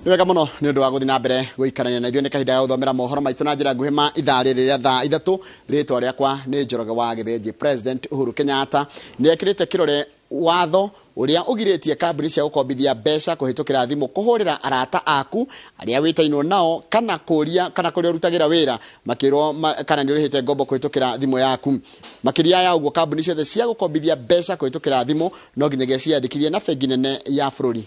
Nĩ wega mũno nĩ ũndũ wa gũthiĩ na mbere gũikarania na ithuĩ. Nĩ kahinda ga gũthomera mohoro maitũ na njĩra nguhĩ ma ithaa rĩrĩ rĩa thaa 3. Rĩtwa rĩakwa nĩ Njoroge wa Gĩthĩnji. President Uhuru Kenyatta nĩ ekĩrĩte kĩrore watho ũrĩa ũgirĩtie kambuni cia gũkombithia mbeca kũhĩtũkĩra thimũ kũhũrĩra arata aku arĩa wĩtainwo nao kana kũria kana kũrĩa ũrutagĩra wĩra makĩrwo kana nĩ ũrĩhĩte ngombo kũhĩtũkĩra thimũ yaku. Makĩria ya ũguo, kambuni ciothe cia gũkombithia mbeca kũhĩtũkĩra thimũ no nginyagia ciandĩkithie na bengi nene ya bũrũri.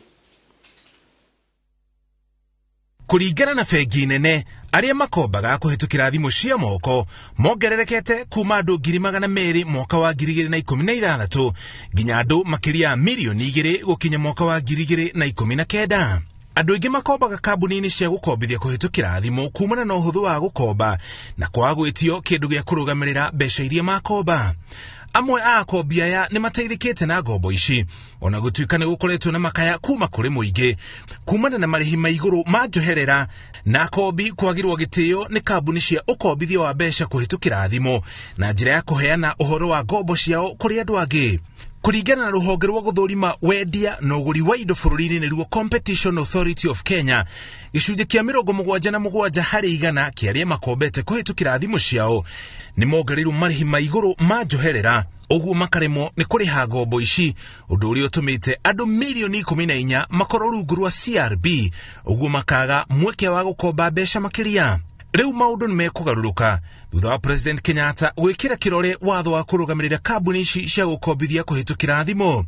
Kũringana na bengi nene, arĩa makombaga kũhĩtũkĩra thimũ cia moko mongererekete kuma andũ 200,000 mwaka wa 2016 nginya andũ makĩria ya 2 million gũkinya mwaka wa 2019. Andũ aingĩ makombaga kambuni-inĩ cia gũkombithia kũhĩtũkĩra thimũ kumana na ũhũthũ wa gũkomba na kwaga gwĩtio kĩndũ gĩa kũrũgamĩrĩra mbeca iria makomba. Amwe a akombi aya nĩ mateithĩkĩte na ngombo ici, ona gũtuĩka nĩ gũkoretwo na makaya kuma kũrĩ mũingĩ kumana na marĩhi ma igũrũ ma njoherera na akombi kwagĩrwo gĩtĩo nĩ kambuni cia ũkombithia wa mbeca kũhĩtũkĩra thimũ na njĩra ya kũheana ũhoro wa ngombo ciao kũrĩ andũ angĩ. Kũringana na rũhonge rwa gũthũrima wendia na ũgũri wa indo bũrũri-inĩ, nĩruo Competition Authority of Kenya, gĩcunjĩ kĩa 77% kĩa arĩa makombete kũhĩtũkĩra thimũ ciao nĩ mongereirwo marĩhi ma igũrũ ma njoherera, ũguo makaremwo nĩ kũrĩha ngombo ici, ũndũ ũrĩa ũtũmĩte andũ 14 million makorwo rungu rwa CRB, ũguo makaga mweke wa gũkomba mbeca makĩria. Rĩu maũndũ nĩ mekũgarũrũka thutha wa President Kenyatta gwĩkĩra kĩrore watho wa kũrũgamĩrĩra kambuni ici cia gũkombithia kũhĩtũkĩra thimũ.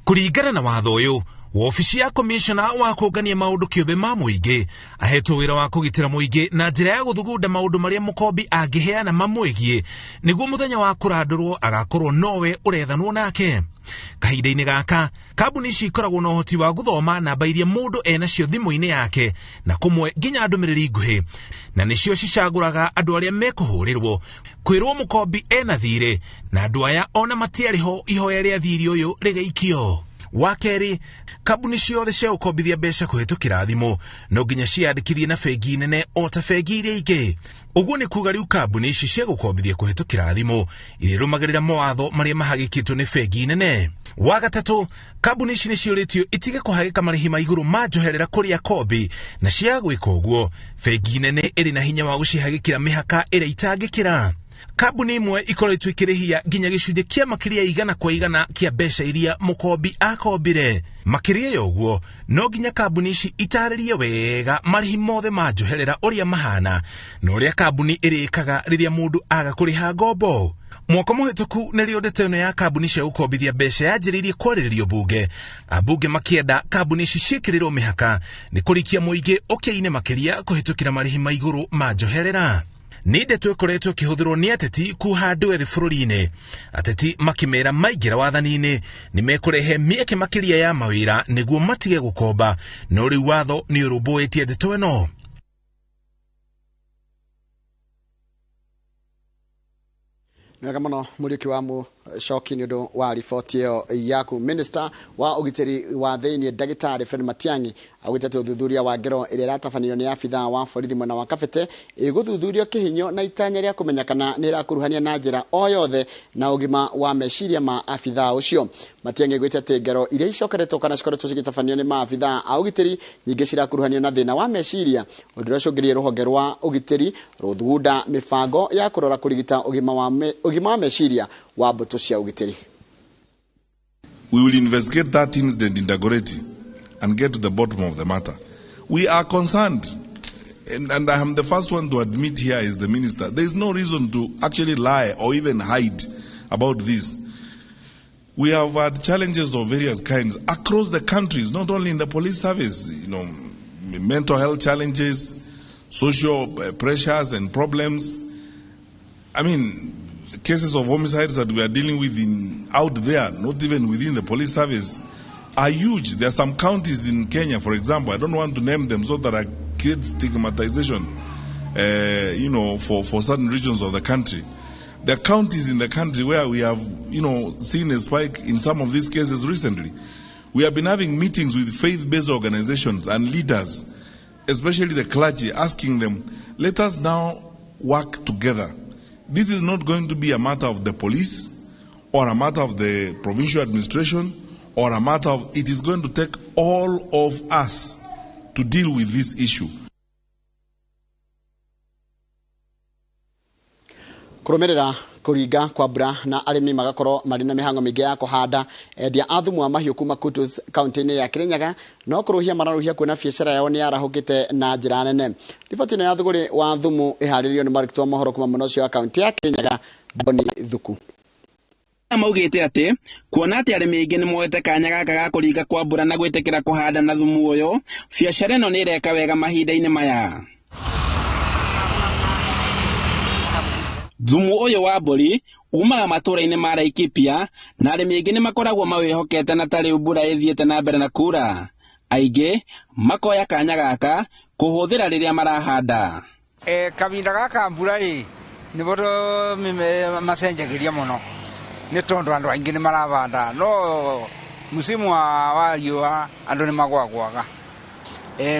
Kũringana na watho ũyũ, wobici ya komishona wa kũngania maũndũ kĩũmbe ma mũingĩ ahetwo wĩra wa kũgitĩra mũingĩ na njĩra ya gũthugunda maũndũ marĩa mũkombi angĩheana mamwĩgiĩ, nĩguo mũthenya wa kũrandũrwo agakorwo nowe ũrethanwo nake. Kahinda-inĩ gaka, kambuni ici ikoragwo na ũhoti wa gũthoma namba iria mũndũ enacio thimũ-inĩ yake na kũmwe nginya ndũmĩrĩri nguhĩ, na nĩcio cicagũraga andũ arĩa mekũhũrĩrwo kwĩrwo mũkombi ena thirĩ, na andũ aya ona matiarĩ ho ihoya rĩa thirĩ ũyũ rĩgĩikio. Wa kerĩ, kambuni ciothe cia gũkombithia mbeca kũhĩtũkĩra thimũ no nginya ciandĩkithie na bengi nene o ta bengi iria ingĩ. Ũguo nĩ kuga rĩu kambuni ici cia gũkombithia kũhĩtũkĩra thimũ irĩrũmagĩrĩra mawatho marĩa mahagĩkĩtwo nĩ bengi nene. Wa gatatũ, kambuni ici nĩ ciũrĩtio itige kũhagĩka marĩhi ma igũrũ ma njoherera kũrĩ akombi, na ciaga gwĩka ũguo, bengi nene ĩrĩ na hinya wa gũcihagĩkĩra mĩhaka ĩrĩa itangĩkĩra. Kambuni imwe ikoretwo ikĩrĩhia nginya gĩcunjĩ kĩa makĩria ya 100% kĩa mbeca iria mũkombi akombire. Makĩria ya ũguo, no nginya kambuni ici itarĩrie wega marĩhi mothe ma njoherera ũrĩa mahana na ũrĩa kambuni ĩrĩkaga rĩrĩa mũndũ aga kũrĩha ngombo. Mwaka mũhĩtũku nĩrĩo ndeto ĩno ya kambuni cia gũkombithia mbeca yanjĩrĩirie kwarĩrĩrio bunge, ambunge makĩenda kambuni ici ciĩkĩrĩrwo mĩhaka nĩ kũrikia mũingĩ ũkĩa-inĩ makĩria kũhĩtũkĩra marĩhi ma igũrũ ma njoherera. Nĩ ndeto ĩkoretwo ĩkĩhũthĩrwo nĩ ateti kuha andũ ethĩ bũrũri-inĩ, ateti makĩmera maingĩra wathani-inĩ nĩ mekũrehe mĩeke makĩria ya mawĩra nĩguo matige gũkomba, no rĩu watho nĩ ũrũmbũĩtie ndeto ĩno. Nĩ wega mũno, Mũriũki wa Mũcoki, nĩ ũndũ wa riboti ĩyo yaku. Minista wa ũgitĩri wa thĩinĩ, Ndagĩtarĩ Fred Matiang'i, augĩte atĩ ũthuthuria wa ngero ĩrĩa ĩratabanio nĩ abithaa wa borithi mwena wa Kabete ĩgũthuthurio kĩhinyo na itanya rĩa kũmenya kana nĩ ĩrakuruhania na njĩra o yothe na ũgima wa meciria ma abithaa ũcio. Matiang'i augĩte atĩ ngero iria icokeretwo kana cikoretwo cigĩtabanio nĩ maabithaa a ũgitĩri nyingĩ cirakuruhanio na thĩna wa meciria, ũndũ ũrĩa ũcũngĩrĩirie rũhonge rwa ũgitĩri rũthugunda mĩbango ya kũrora kũrigita ũgima wa meciria wa mbũtũ cia ũgitĩri. We will investigate that incident in Dagoretti and get to the bottom of the matter. We are concerned, and I am the first one to admit here as the minister, there is no reason to actually lie or even hide about this. We have had challenges of various kinds across the countries, not only in the police service, mental health challenges, social pressures and problems. I mean, cases of homicides that we are dealing with out there, not even within the police service, are huge. There are some counties in Kenya, for example, I don't want to name them so that I create stigmatization, for certain regions of the country. There are counties in the country where we have seen a spike in some of these cases recently. We have been having meetings with faith-based organizations and leaders, especially the clergy, asking them, let us now work together. This is not going to be a matter of the police or a matter of the provincial administration or a matter of, it is going to take all of us to deal with this issue. Kũrũmĩrĩra kũringa kwa mbura na arĩmi magakorwo marĩ na mĩhang'o mĩingĩ ya kũhanda, endia a thumu wa mahiũ kuma Kutus kaunti-inĩ ya Kirinyaga no kũrũhia mararũhia kuona biacara yao nĩ yarahũkĩte na njĩra nene. Riboti ĩno ya thũgũrĩ wa thumu ĩharĩrĩirio nĩ mwandĩki wa mohoro kuma mwena ũcio wa kaunti ya Kirinyaga, Boni Thuku. Maugĩte atĩ kuona atĩ arĩmi aingĩ nĩ moete kanya gaka ga kũringa kwa mbura na gwĩtĩkĩra kũhanda na thumu ũyũ, biacara ĩno nĩ ĩreka wega mahinda-inĩ maya. Thumu ũyũ wa mbũri umaga matũũra-inĩ ma Laikipia na arĩmi aingĩ nĩ makoragwo mawĩhokete na ta rĩu mbura ĩthiĩte na mbere na kura. Aingĩ makoya kanya gaka kũhũthĩra rĩrĩa marahanda. Kahinda gaka mbura ĩ nĩbo macenjagĩria mũno nĩ tondũ andũ aingĩ nĩ marabanda no msimu wa riũa andũ nĩ magwagwaga.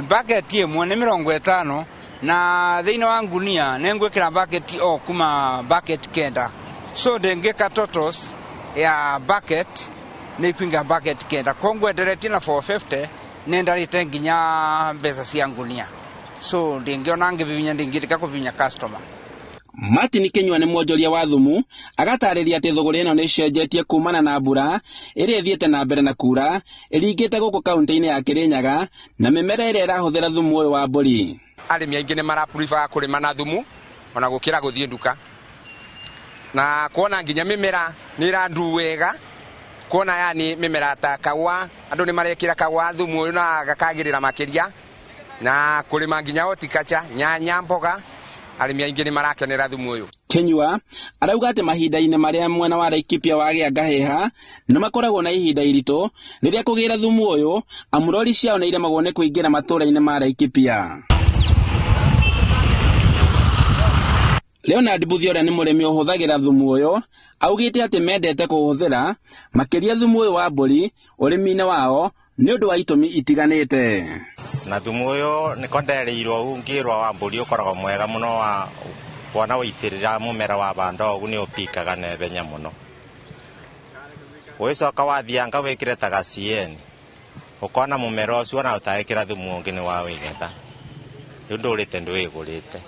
Bucket ĩmwe nĩ 50 na thĩinĩ wa ngunia nĩ ngwĩkĩra bucket o kuma bucket 9, so ndĩngĩka totals ya bucket nĩ ikuinga bucket 9, koguo enderetie na 450 nĩ ndarĩte nginya mbeca cia ngunia, so ndĩngĩona ngĩbibinya ndĩngĩtĩka kũbibinya customer. Martin Kinyua nĩ mwonjoria wa thumu agatarĩria atĩ thũgũrĩ ĩno nĩ ĩcenjetie kumana na mbura ĩrĩa ĩthiĩte na mbere na kura ĩringĩte gũkũ kaunti-inĩ ya Kirinyaga na mĩmera ĩrĩa ĩrahũthĩra thumu ũyũ wa mbũri. Arĩmi aingĩ nĩ marapuriba kũrĩma na thumu ona gũkĩra gũthiĩ nduka, na kuona nginya mĩmera nĩ ĩrandu wega, kuona yani mĩmera ta kaũa andũ nĩ marekĩra kaũa thumu ũyũ na gakagĩrĩra makĩria, na kũrĩma nginya horticulture, nyanya, mboga, arĩmi aingĩ nĩ marakenera thumu ũyũ. Kinyua arauga atĩ mahinda-inĩ marĩa mwena wa Laikipia wagĩa ngahĩha nĩ makoragwo na ihinda iritũ rĩrĩa kũgĩra thumu ũyũ, amu rori ciao nĩ iremagwo nĩ kũingĩra matũũra-inĩ ma Laikipia. Leonard Buthi ũrĩa nĩ mũrĩmi ũhũthagĩra thumu ũyũ augĩte atĩ mendete kũhũthĩra makĩria thumu ũyũ wa mbũri ũrĩmi-inĩ wao nĩ ũndũ wa itũmi itiganĩte. Na thumu ũyũ nĩko ndereirwo ũngĩrwa wa mbũri ũkoragwo mwega mũno wa wona wĩitĩrĩra mũmera wa banda ũguo nĩ ũpikaga naihenya mũno. Ũgĩcoka wathianga wĩkĩre ta gacieni ũkona mũmera ũcio ona ũtagĩkĩra thumu ũngĩ nĩ wawĩgetha. Rĩu ndũrĩte ndwĩgũrĩte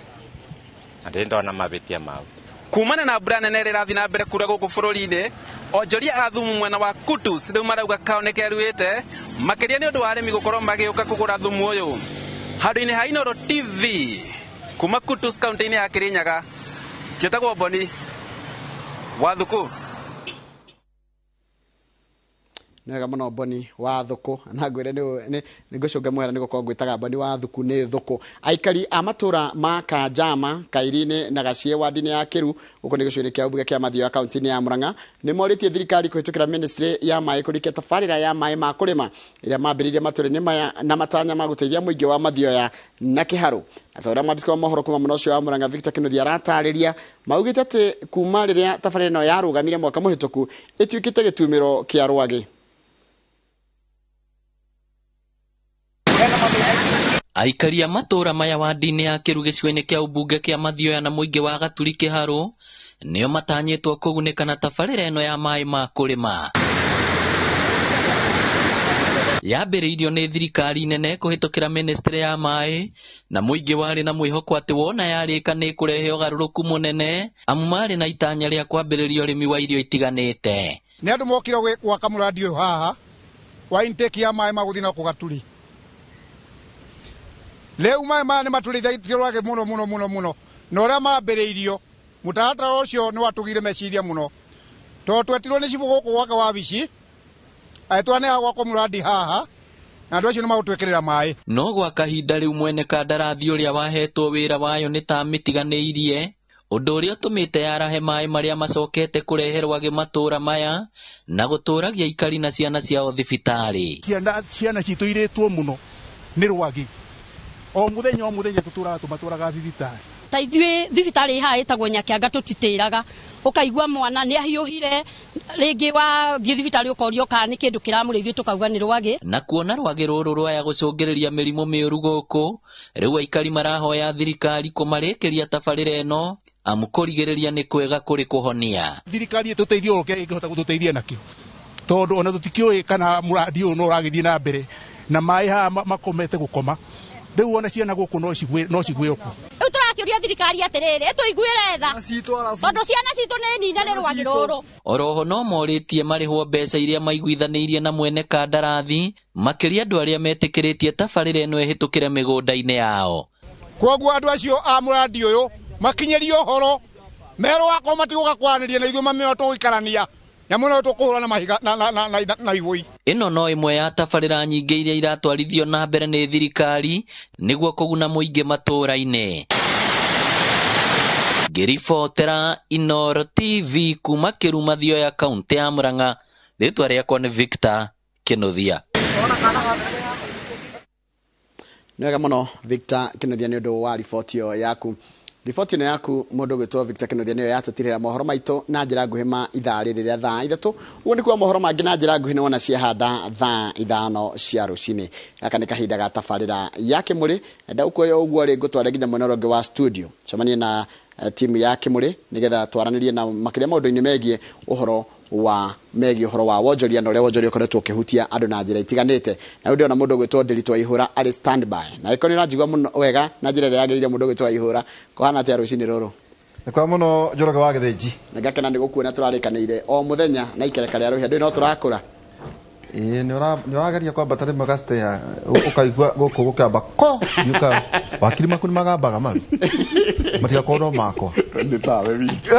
na ndĩrĩ ndona mavĩtia mau. Kumana na mbura nene ĩrĩa ĩrathiĩ na mbere kura gũkũ bũrũri-inĩ, onjoria a thumu mwena wa Kutus rĩu marauga kao nĩ keruĩte makĩria nĩ ũndũ wa arĩmi gũkorwo magĩũka kũgũra thumu ũyũ. Handũ-inĩ ha Inooro TV kuma Kutus kaunti-inĩ ya Kirinyaga, njĩtagwo Boni wa Thuku. Nĩ wega mũno Boni wa Thuku, na ngwĩre nĩ ngũcũnga mũhera nĩ gũkorwo ngwĩtaga Boni wa Thuku nĩ Thuku. Aikari a matũũra ma Kanjama, Kairi-inĩ na Gaciĩ wandi-inĩ ya Kĩru gũkũ nĩ gĩcigo-inĩ kĩa ũmbunge kĩa Mathioya kaunti-inĩ ya Murang'a nĩ morĩtie thirikari kũhĩtũkĩra ministry ya maĩ kũrikia tabarĩra ya maĩ ma kũrĩma ĩrĩa mambĩrĩirie matũũra-inĩ maya na matanya ma gũteithia mũingĩ wa Mathioya na Kĩharũ. Na ta ũrĩa mwandĩki wa mohoro kuma mwena ũcio wa Murang'a Victor Kinuthia aratarĩria, maugĩte atĩ kuma rĩrĩa tabarĩra ĩno yarũgamire mwaka mũhĩtũku ĩtuĩkĩte gĩtumĩro kĩa rwagĩ. Aikari a matũũra maya wandi-inĩ ya Kĩru gĩcigo-inĩ kĩa ũmbunge kĩa Mathioya na mũingĩ wa Gaturi Kĩharũ nĩo matanyĩtwo kũgunĩka na tabarĩra ĩno ya maĩ ma kũrĩma. Yambĩrĩirio nĩ thirikari nene kũhĩtũkĩra ministry ya maĩ na mũingĩ warĩ na mwĩhoko atĩ wona yarĩka nĩ ĩkũrehe ũgarũrũku mũnene, amu marĩ na itanya rĩa kwambĩrĩria ũrĩmi wa irio itiganĩte. Nĩ andũ mokire gwaka mũrandi ũyũ haha wa intake ya maĩ ma gũthiĩ na Gaturi. Rĩu maĩ maya nĩ matũrĩithĩtie rwagĩ mũno mũno mũno mũno, na ũrĩa mambĩrĩirio mũtaratara ũcio nĩ watũgire meciria mũno, tondũ twetirwo nĩ cibũ gũkũ gwake wabici agĩtwara nĩ hagwakwo mũrandi haha na andũ acio nĩ magũtwĩkĩrĩra maĩ. No gwa kahinda rĩu mwene kandarathi ũrĩa wahetwo wĩra wayo nĩ ta amĩtiganĩirie, ũndũ ũrĩa ũtũmĩte yarahe maĩ marĩa macokete kũrehe rwagĩ matũũra maya na gũtũragia aikari na ciana ciao thibitarĩ. Ciana citũ irĩtwo mũno nĩ rwagĩ. O mũthenya tũtũraga tũmatwaraga thibitarĩ. Ta ithuĩ thibitarĩ haha ĩtagwo Nyakianga tũtitĩraga, ũkaigua mwana nĩ ahiũhire rĩngĩ wathiĩ thibitarĩ ũkorio kana nĩ kĩndũ kĩramũrĩa, ithuĩ tũkauga nĩ rwagĩ. Na kuona rwagĩ rũrũ rwaya gũcũngĩrĩria mĩrimũ mĩũru gũkũ, rĩu aikari marahoya thirikari kũmarĩkĩria tabarĩra ĩno, amu kũrigĩrĩria nĩ kwega kũrĩ kũhonia. Thirikari ĩtũteithie o kĩrĩa ĩngĩhota gũtũteithia nakĩo, tondũ ona tũtikĩũĩ kana mũrandi ũyũ no ũragĩthiĩ na mbere na maĩ haha makomete gũkoma. Rĩu ona ciana gũkũ no cigwĩrwo kuo. Rĩu tũrakĩũria thirikari atĩrĩrĩ, ĩtũiguĩre tha tondũ ciana citũ nĩ nine nĩ rwagĩ rũrũ. Oroho no morĩtie marĩhwo mbeca iria maiguithanĩirie na mwene kandarathi, makĩria andũ arĩa metĩkĩrĩtie tabarĩra ĩno ĩhĩtũkĩre mĩgũnda-inĩ yao. Kwoguo andũ acio a mũrandi ũyũ makinyĩrio ũhoro merwo akorwo matigũka kwaranĩria na ithuĩ mamĩo tũgũikarania nyamũ ĩno tũkũhũra na mahiga na ibũi. Ĩno no ĩmwe ya tabarĩra nyingĩ iria iratwarithio na mbere nĩ thirikari nĩguo kũguna mũingĩ matũũra-inĩ. Ngĩribotera Inooro TV kuma Kĩruma-Thioya kaũntĩ ya Murang'a, rĩtwa rĩakwa nĩ Victor Kĩnuthia. Nĩ wega mũno Victor Kĩnuthia nĩ ũndũ wa riboti ĩyo yaku. Riboti ĩno yaku mũndũ ũgwĩtwo Victor Kĩnuthia nĩyo yatũtirĩra mohoro maitũ na njĩra nguhĩ ma ithaa rĩrĩ rĩa thaa 3. Ũguo nĩkuo mohoro mangĩ na njĩra nguhĩ nĩwona ciahanda thaa 5 cia rũcinĩ. Gaka nĩ kahinda ga tabarĩra ya Kĩmũrĩ. Ndagũkuoya ũguo rĩ ngũtware nginya mwena ũrĩa ũngĩ wa studio. Cemanie na timu ya Kĩmũrĩ nĩgetha twaranĩrie na makĩria maũndũ-inĩ megiĩ ũhoro wa megiĩ ũhoro wa wonjoria na ũrĩa wonjoria ũkoretwo ũkĩhutia andũ na njĩra itiganĩte. Na rĩu ndĩrona mũndũ ũgwĩtwo Ndĩritũ Waihũra arĩ standby. Na angĩkorwo nĩ ũranjigua mũno wega na njĩra ĩrĩa yagĩrĩire mũndũ ũgwĩtwo Waihũra, kũhana atĩa rũcinĩ rũrũ? Nĩ kwa mũno Njoroge wa Gĩthĩnji. Na ngakena nĩ gũkuona tũrarĩkanĩire o mũthenya na ikereka rĩa rũhĩa. Ndũĩ no tũrakũra? Ĩĩ, nĩ ũrageria kwambata rĩmwe gacitĩa, ũkaigua gũkũ gũkĩamba ko, yuka, wakiri maku nĩ magambaga maru. Matigakorwo no makwa. Nĩ tawe wiki.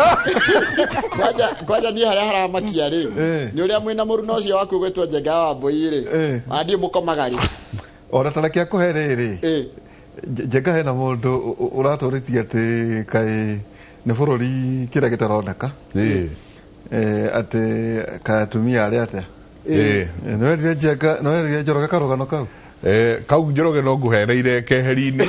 Kwanja niĩ harĩa haramakia rĩ, nĩ ũrĩa mwĩna mũruna ũcio waku ũgwĩtwo Njenga wa Mbũi rĩ, ona ndiũĩ mũkomaga rĩ. Ona ta reke akũhe rĩrĩ, Njenga hena mũndũ ũratũrĩtie atĩ kaĩ nĩ bũrũri kĩrĩa gĩtaroneka. Atĩ kaĩ atumia arĩa atĩa? Nĩwerire Njenga, nĩwerire Njoroge karũgano kau? Kau Njoroge no ngũhereire keheri-inĩ.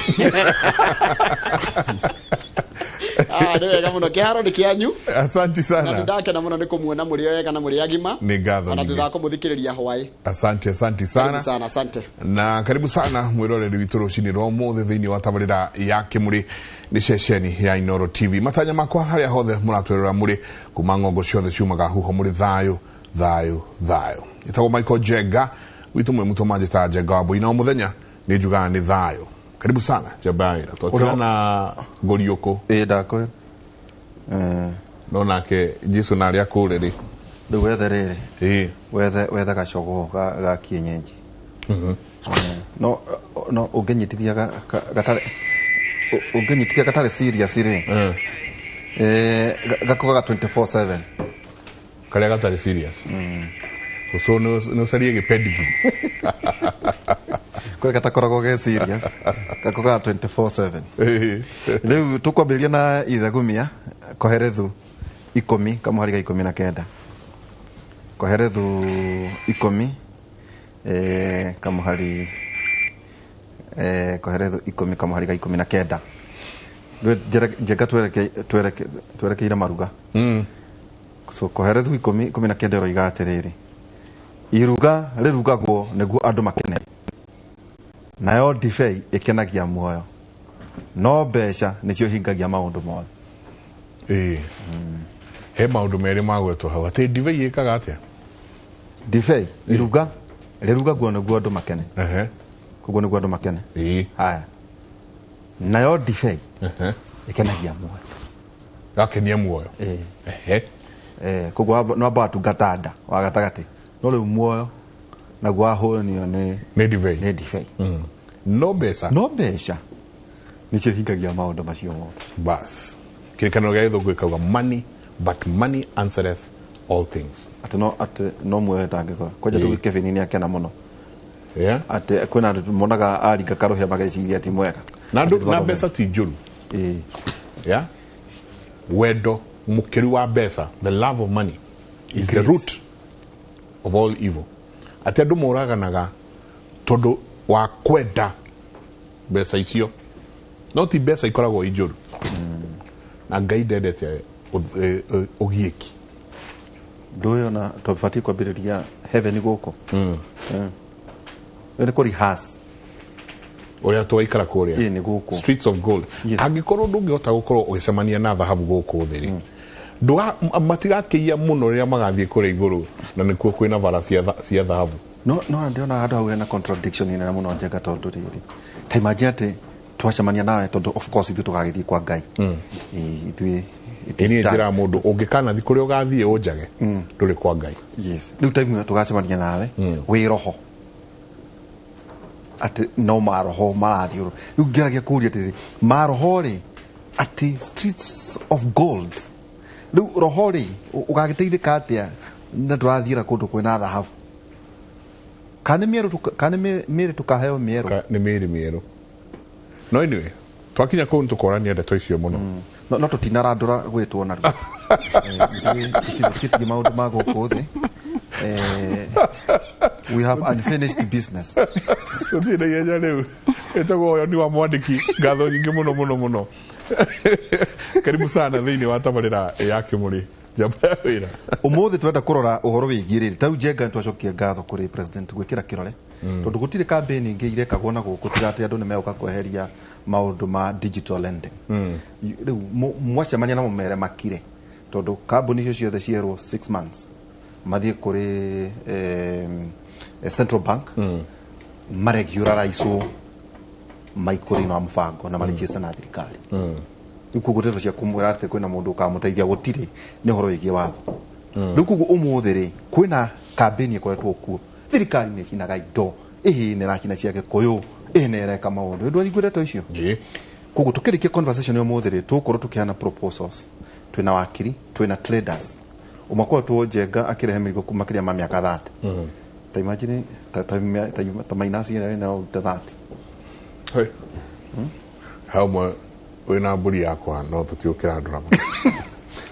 Nĩ wega mũno. Kĩharo nĩ kĩanyu. Asante sana. Na nĩndakena mũno nĩ kũmuona mũrĩ wega na mũrĩ agima. Nĩ ngatho Ona nyingĩ. thutha wa kũmũthikĩrĩria hwaĩ. Asante, asante sana. Karibu sana, asante. Na karibu sana mwĩroreri witũ rũcinĩ rwa ũmũthĩ thĩinĩ wa tabarĩra ya Kĩmũrĩ nĩ ceceni ya Inooro TV. Matanya makwa harĩa hothe mũratwĩrora mũrĩ kuma ng'ongo ciothe ciumaga huho mũrĩ thayũ, thayũ, thayũ. Ĩtagwo Michael Njenga, witũ mwĩ mũtũ manjĩtaga Njenga wa Mbũi, na o mũthenya nĩ njugaga nĩ thayũ. Karibu sana Njamba ya wĩra. Twakĩra na Ngũriũkũ. Ĩĩ, ndakwĩra. No nake Jesu na arĩa kũrĩ rĩ. Rĩu wethe rĩrĩ. Wethe gacogoo ga kienyeji. No, no ũngĩnyitithia gatarĩ, ũngĩnyitithia gatarĩ serious rĩ. Gakogaga 24/7. Karĩa gatarĩ serious. So nĩ ũcarie gĩpendigiri. Kũrĩa gatakoragwo ge serious, gakogaga 24/7. Rĩu tũkwambĩrĩria na ithagumia Koherethu 10 kamũhari ga 19. Koherethu 10, kamũhari, Koherethu 10 kamũhari ga 19. Rĩu Njenga twerekeire maruga. So Koherethu 10 19 ĩroiga atĩrĩrĩ, iruga rĩrugagwo nĩguo andũ makene, nayo ndibei ĩkenagia muoyo, no mbeca nĩcio ihingagia maũndũ mothe. He maũndũ merĩ magwetwo hau, atĩ ndibei ĩkaga atĩa? Ndibei, iruga rĩrugagwo nĩguo andũ makene. Koguo nĩguo andũ makene. Haya. Nayo ndibei ĩkenagia muoyo. Gakenia muoyo. Koguo nĩ wamba watungata nda wa gatagatĩ, no rĩu muoyo naguo wahũnio nĩ ndibei. Nĩ ndibei. No mbeca. No mbeca nĩcio ihingagia maũndũ macio mothe. Bas. Kĩrĩkanĩro gĩa Gĩthũngũ gĩkauga money, but money answereth all things. Atĩ no muoyo ĩtangĩkora. Kwanja rĩu Kevin nĩ akena mũno. Atĩ kwĩna andũ monaga aringa karũhĩa mageciria ti mwega. Na Atĩ mbeca ti njũru. Wendo mũkĩru wa mbeca, the love of money is the root of all evil. Atĩ andũ moraganaga tondũ wa kwenda mbeca icio, no ti mbeca ikoragwo i njũru. Na Ngai ndendete ũgiĩki. Ndũĩ ona tũbatiĩ kwambĩrĩria heaven gũkũ. Nĩ kũ rehearse. Ũrĩa twaikara kũrĩa. Ĩĩ, nĩ gũkũ. Streets of gold. Angĩkorwo ndũngĩhota gũkorwo ũgĩcemania na thahabu gũkũ thĩ rĩ, matigakĩiya mũno rĩrĩa magathiĩ kũrĩa igũrũ, na nĩkuo kwĩna bara cia thahabu. No no ndĩrona handũ hau hena contradiction nene mũno, Njenga, tondũ rĩrĩ, ta imagine atĩ twacemania nawe, tondũ of course ithuĩ tũgagĩthiĩ kwa Ngai. Ĩĩ, ithuĩ it is Ĩ niĩ done. njĩra mũndũ ũngĩkanathi kũrĩa ũgathiĩ ũnjage ndũrĩ kwa Ngai. Yes, rĩu time ĩyo tũgacemania nawe wĩ roho, atĩ no maroho marathiũrũ. Rĩu ngĩaragia kũria atĩrĩrĩ, maroho rĩ, atĩ streets of gold, rĩu roho rĩ ũgagĩteithĩka atĩa na tũrathiĩra kũndũ kwĩna thahabu? Kana nĩ mĩerũ kana nĩ mĩĩrĩ tũkaheo mĩerũ? Nĩ mĩĩrĩ mĩerũ. No anyway, twakinya kũu nĩtũkorania ndeto icio mũno. No tũtinarandũra gwĩtwo narua. Ithuĩ tũtirĩkĩtie maũndũ ma gũkũ thĩ. We have unfinished business. Tũthiĩ na ihenya rĩu. Ĩtagwo ũyũ nĩ wa mwandĩki. Ngatho nyingĩ mũno mũno mũno, karibu sana thĩinĩ wa tabarĩra ya Kĩmũrĩ Njamba ya Wĩra. Umuthi twenda kurora uhoro wigie riri. Tau, Njenga, nitwacokia ngatho kuri president gwikira kirore, tondu gutire campaign ingi irekagwo na guku tiga ati andu ni meguka kweheria maundu ma digital lending. Riu mwacemania na mumere makire, tondu kambuni icio ciothe cierwo 6 months mathie kuri central bank maregularize maikå wa mũbango na maregister na thirikari. Rĩu koguo ndeto cia kũmwĩra atĩ kwĩna mũndũ ũkamũteithia gũtirĩ, nĩ ũhoro wĩgiĩ watho. Rĩu koguo ũmũthĩ rĩ, kwĩna kambĩni ĩkoretwo kuo, thirikari nĩ ĩcinaga indo, ĩhĩ nĩ ĩracina cia Gĩkũyũ, ĩhĩ nĩ ĩreka maũndũ ndwarigua ndeto icio. Koguo tũkĩrĩkia conversation ya ũmũthĩ rĩ, tũgũkorwo tũkĩheana proposals. Twĩna wakiri, twĩna traders ũmwe akoretwo, Njenga, akĩrehe mĩrigo kuma makĩria ma mĩaka 30. Ta imagine ta minus ĩrĩa wĩnayo ta 30. Hey. Hau ũmwe wĩna mbũri yakwa no tũtiũkĩrandũra mũno.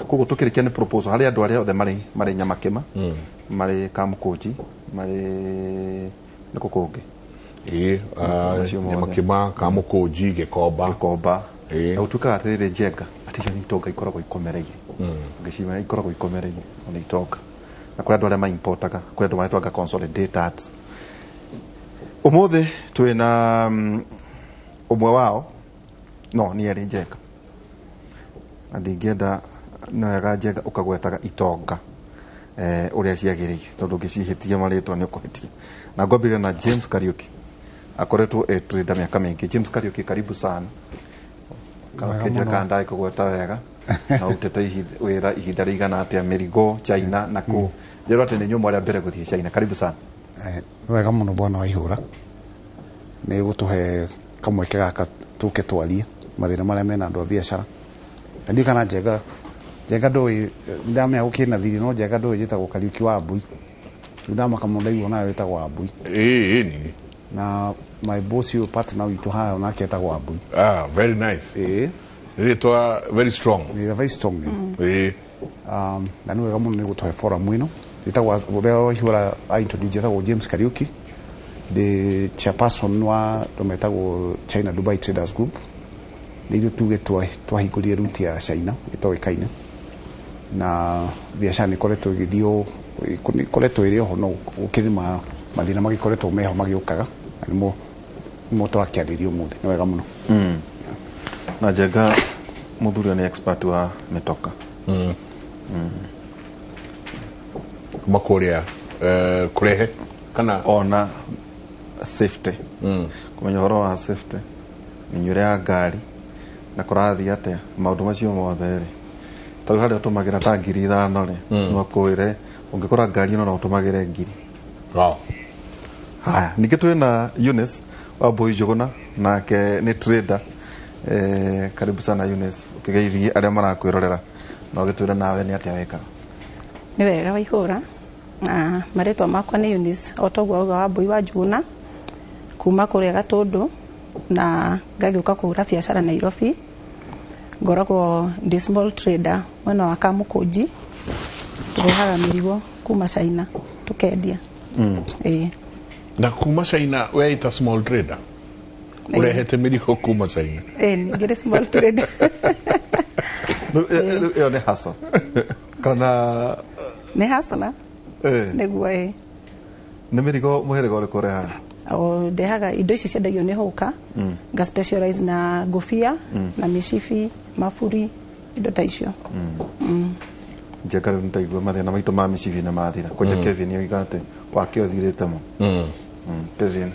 Koguo tũkĩrĩkia nĩ proposal harĩ andũ arĩa othe marĩ Nyamakĩma, marĩ Kamũkũnji, marĩ nĩkũ kũngĩ. Ĩĩ. Macio mothe. Nyamakĩma, Kamũkũnji, Gĩkomba. Gĩkomba. Ĩĩ. Na gũtuĩkaga atĩrĩrĩ, Njenga, atĩ icio nĩ itonga ikoragwo ikomereire. Ngĩcimenya ikoragwo ikomereire ona itonga, na kũrĩ andũ arĩa maimportaga, kũrĩ andũ maretwanga consolidators. Ũmũthĩ twĩna ũmwe wao, no nĩ erĩ, Njenga, na ndingĩenda, nĩ wega, Njenga, ũkagwetaga itonga ũrĩa ciagĩrĩire, tondũ ũngĩcihĩtia marĩtwa nĩ ũkũhĩtia. Na ngwambĩrĩria na James Kariuki, akoretwo e trader mĩaka mĩingĩ. James Kariuki, karibu sana. Wega Kenjira mũno. kana ndagĩkũgweta wega na ũrutĩte wĩra ihinda rĩigana atĩa mĩrigo China na kũ njĩrwo atĩ nĩ inyuĩ mwarĩ a mbere gũthiĩ China. Karibu sana. Wega mũno, bwana wa ihũra, nĩ gũtũhe kamweke gaka tũke twarie mathĩna marĩa mena andũ a biacara. Na ndiũ kana Njenga, Njenga ndũĩ, ndamenya gũkĩna thiri, no Njenga ndũĩ njĩtagwo Kariuki wa Mbui. Rĩu ndamaka mũno ndaigua nawe wĩtagwo wa Mbui. Ĩĩ, ĩĩ. Na my boss ũyũ, partner witũ haha, onake etagwo wa Mbui. Ah, very nice. Ĩĩ. Rĩtwa very strong. Nĩ a very strong name. Ĩĩ. Na nĩ wega mũno nĩ gũtũhe forum ĩno. Ĩtagwo ũrĩa waihũra a introduce, ĩtagwo James Kariuki, ndĩ chairperson wa andũ metagwo China Dubai Traders Group. Nĩ ithuĩ tuge twahingũrire route ya China ĩtoĩkaine, na biacara nĩ ĩkoretwo ĩgĩthiĩ ĩkoretwo ĩrĩ oho, no gũkĩrĩ mathĩna magĩkoretwo meho magĩũkaga, na nĩmo tũrakĩarĩria ũmũthĩ. Nĩ wega mũno. Na Njenga, mũthuri ũyũ nĩ expert wa mĩtoka. Kuma kũrĩa kũrehe kana ona safety, kũmenya ũhoro wa safety, mĩnyuĩre ya ngari na kũrathiĩ atĩa, maũndũ macio mothe rĩ, ta rĩu harĩa ũtũmagĩra ta 5,000 rĩ, no akwĩre ũngĩkora ngari ĩno no ũtũmagĩre ngiri. Haya, ningĩ twĩna Eunice Wambui Njũgũna, nake nĩ trader. Karibu sana Eunice, ũkĩgeithie arĩa marakwĩrorera na ũgĩtwĩre nawe nĩ atĩa wĩkaga. Nĩ wega, waihũra. Na marĩtwa makwa nĩ Eunice, o toguo auga, wa Mbui wa Njuguna, kuma kũrĩa Gatũndũ, na ngagĩũka kũhũra biacara Nairobi. Ngoragwo ndĩ small trader mwena wa Kamũkũnji. Tũrehaga mĩrigo kuma China tũkendia. Ĩĩ. Na kuma China weita small trader? Ĩĩ. Ũrehete mĩrigo kuma China? Ĩĩ, ngĩrĩ small trader. Rĩu ĩyo nĩ hustle kana? Nĩ hustler. Nĩguo, ĩĩ. Nĩ mĩrigo mũhĩrĩga ũrĩkũ ũrehaga? O ndehaga indo ici ciendagio nĩ hũka. Nga specialize na ngũbia na mĩcibi, maburi, indo ta icio. Njenga rĩu nĩndaigua mathĩna maitũ ma mĩcibi nĩ mathira. Kwanja Kevin oiga atĩ wake ũthirĩte mo. Kevin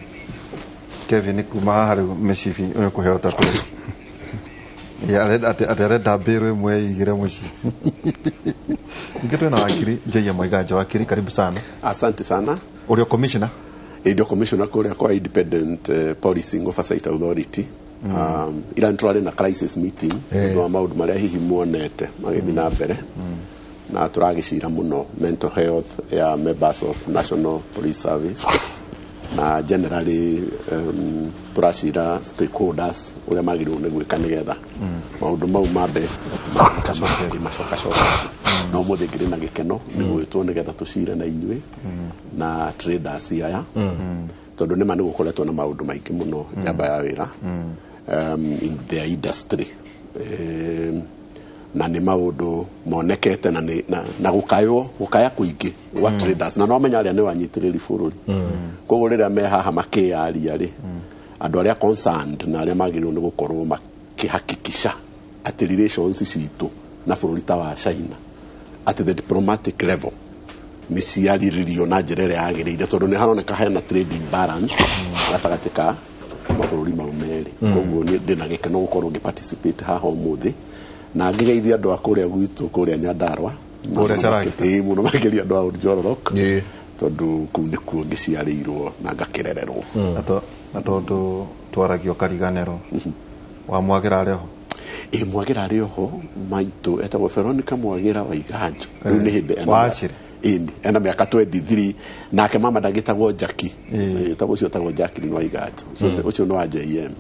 Kevin kuma haha rĩu mĩcibi ũyũ kũheo ta twendi. Atĩ arenda mbĩrũ ĩmwe ĩigĩre mũciĩ. Ningĩ twĩna wakiri Njeiya Mwaiganjo. Wakiri, karibu sana. Asante sana. Ũrĩa commissioner? Ndio commissioner kũrĩa kwa Independent Policing Oversight Authority. Ira nĩ tũrarĩ na crisis meeting ũndũ wa maũndũ marĩa hihi muonete magĩthiĩ na mbere, na tũragĩcira mũno mental health ya members of National Police Service, na generally tũracira stakeholders ũrĩa magĩrĩirwo nĩ gwĩka nĩgetha maũndũ mau mambe macokacoka. No ũmũthĩ ngĩrĩ na gĩkeno nĩ gwĩtwo nĩgetha tũcire na inyuĩ na traders aya, tondũ nĩma nĩ gũkoretwo na maũndũ maingĩ mũno njamba ya wĩra in their industry, na nĩ maũndũ monekete na, nĩ- na, na gũkaywo gũkaya kũingĩ gwa traders, na no menya arĩa nĩ wanyitĩrĩri bũrũri. Koguo rĩrĩa me haha makĩyaria rĩ, andũ arĩa concerned na arĩa magĩrĩirwo nĩ gũkorwo makĩhakikisha atĩ relations citũ na bũrũri ta wa China at the diplomatic level nĩ ciarĩrĩrio na njĩra ĩrĩa yagĩrĩire, tondũ nĩ haroneka hena trade imbalance gatagatĩ ka mabũrũri mau merĩ. Koguo niĩ ndĩna gĩkeno gũkorwo ngĩ participate haha ũmũthĩ na ngĩgeithia andũ a kũrĩa gwitũ kũrĩa Nyandarua. Kũrĩa Caragita. Ĩĩ, mũno makĩria andũ a Oljororok, tondũ kũu nĩkuo ngĩciarĩirwo na ngakĩrererwo. Na tondũ twaragio kariganĩro wa Mwagira arĩ ho. Ĩ, Mwagira arĩ oho. Maitũ etagwo Veronica Mwagira wa Iganjo. Rĩu nĩ hĩndĩ Wa Acĩrĩ. Ĩni, ena mĩaka 23. Nake mama ndagĩtagwo Jackie, etagwo ũcio etagwo Jacqueline wa Iganjo. Ũcio nĩ wa JM.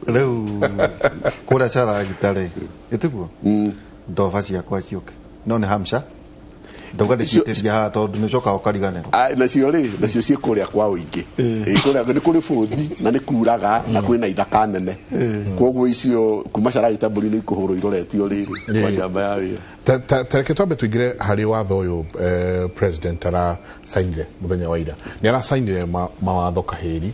Rĩu kũrĩa Caragita rĩ, ĩtiguo ndoba ciakwa ciũke, no nĩ hamsha ndauga ndĩciĩtĩria haha tondũ nĩ ũcokaga ũkariganĩrwo. Ah, nacio rĩ, nacio ciĩ kũrĩa kwa ũingĩ. Ĩ, kũrĩa nĩ kũrĩ bũthi na nĩ kuraga na kwĩna ithaka nene, koguo icio kuma Caragita mbũri nĩ ikũhũrwo iroretio rĩrĩ kwa njamba ya wĩra. Tareke twambe tuingire harĩ watho ũyũ president aracainire mũthenya wa ira. Nĩ aracainire mawatho kahĩri,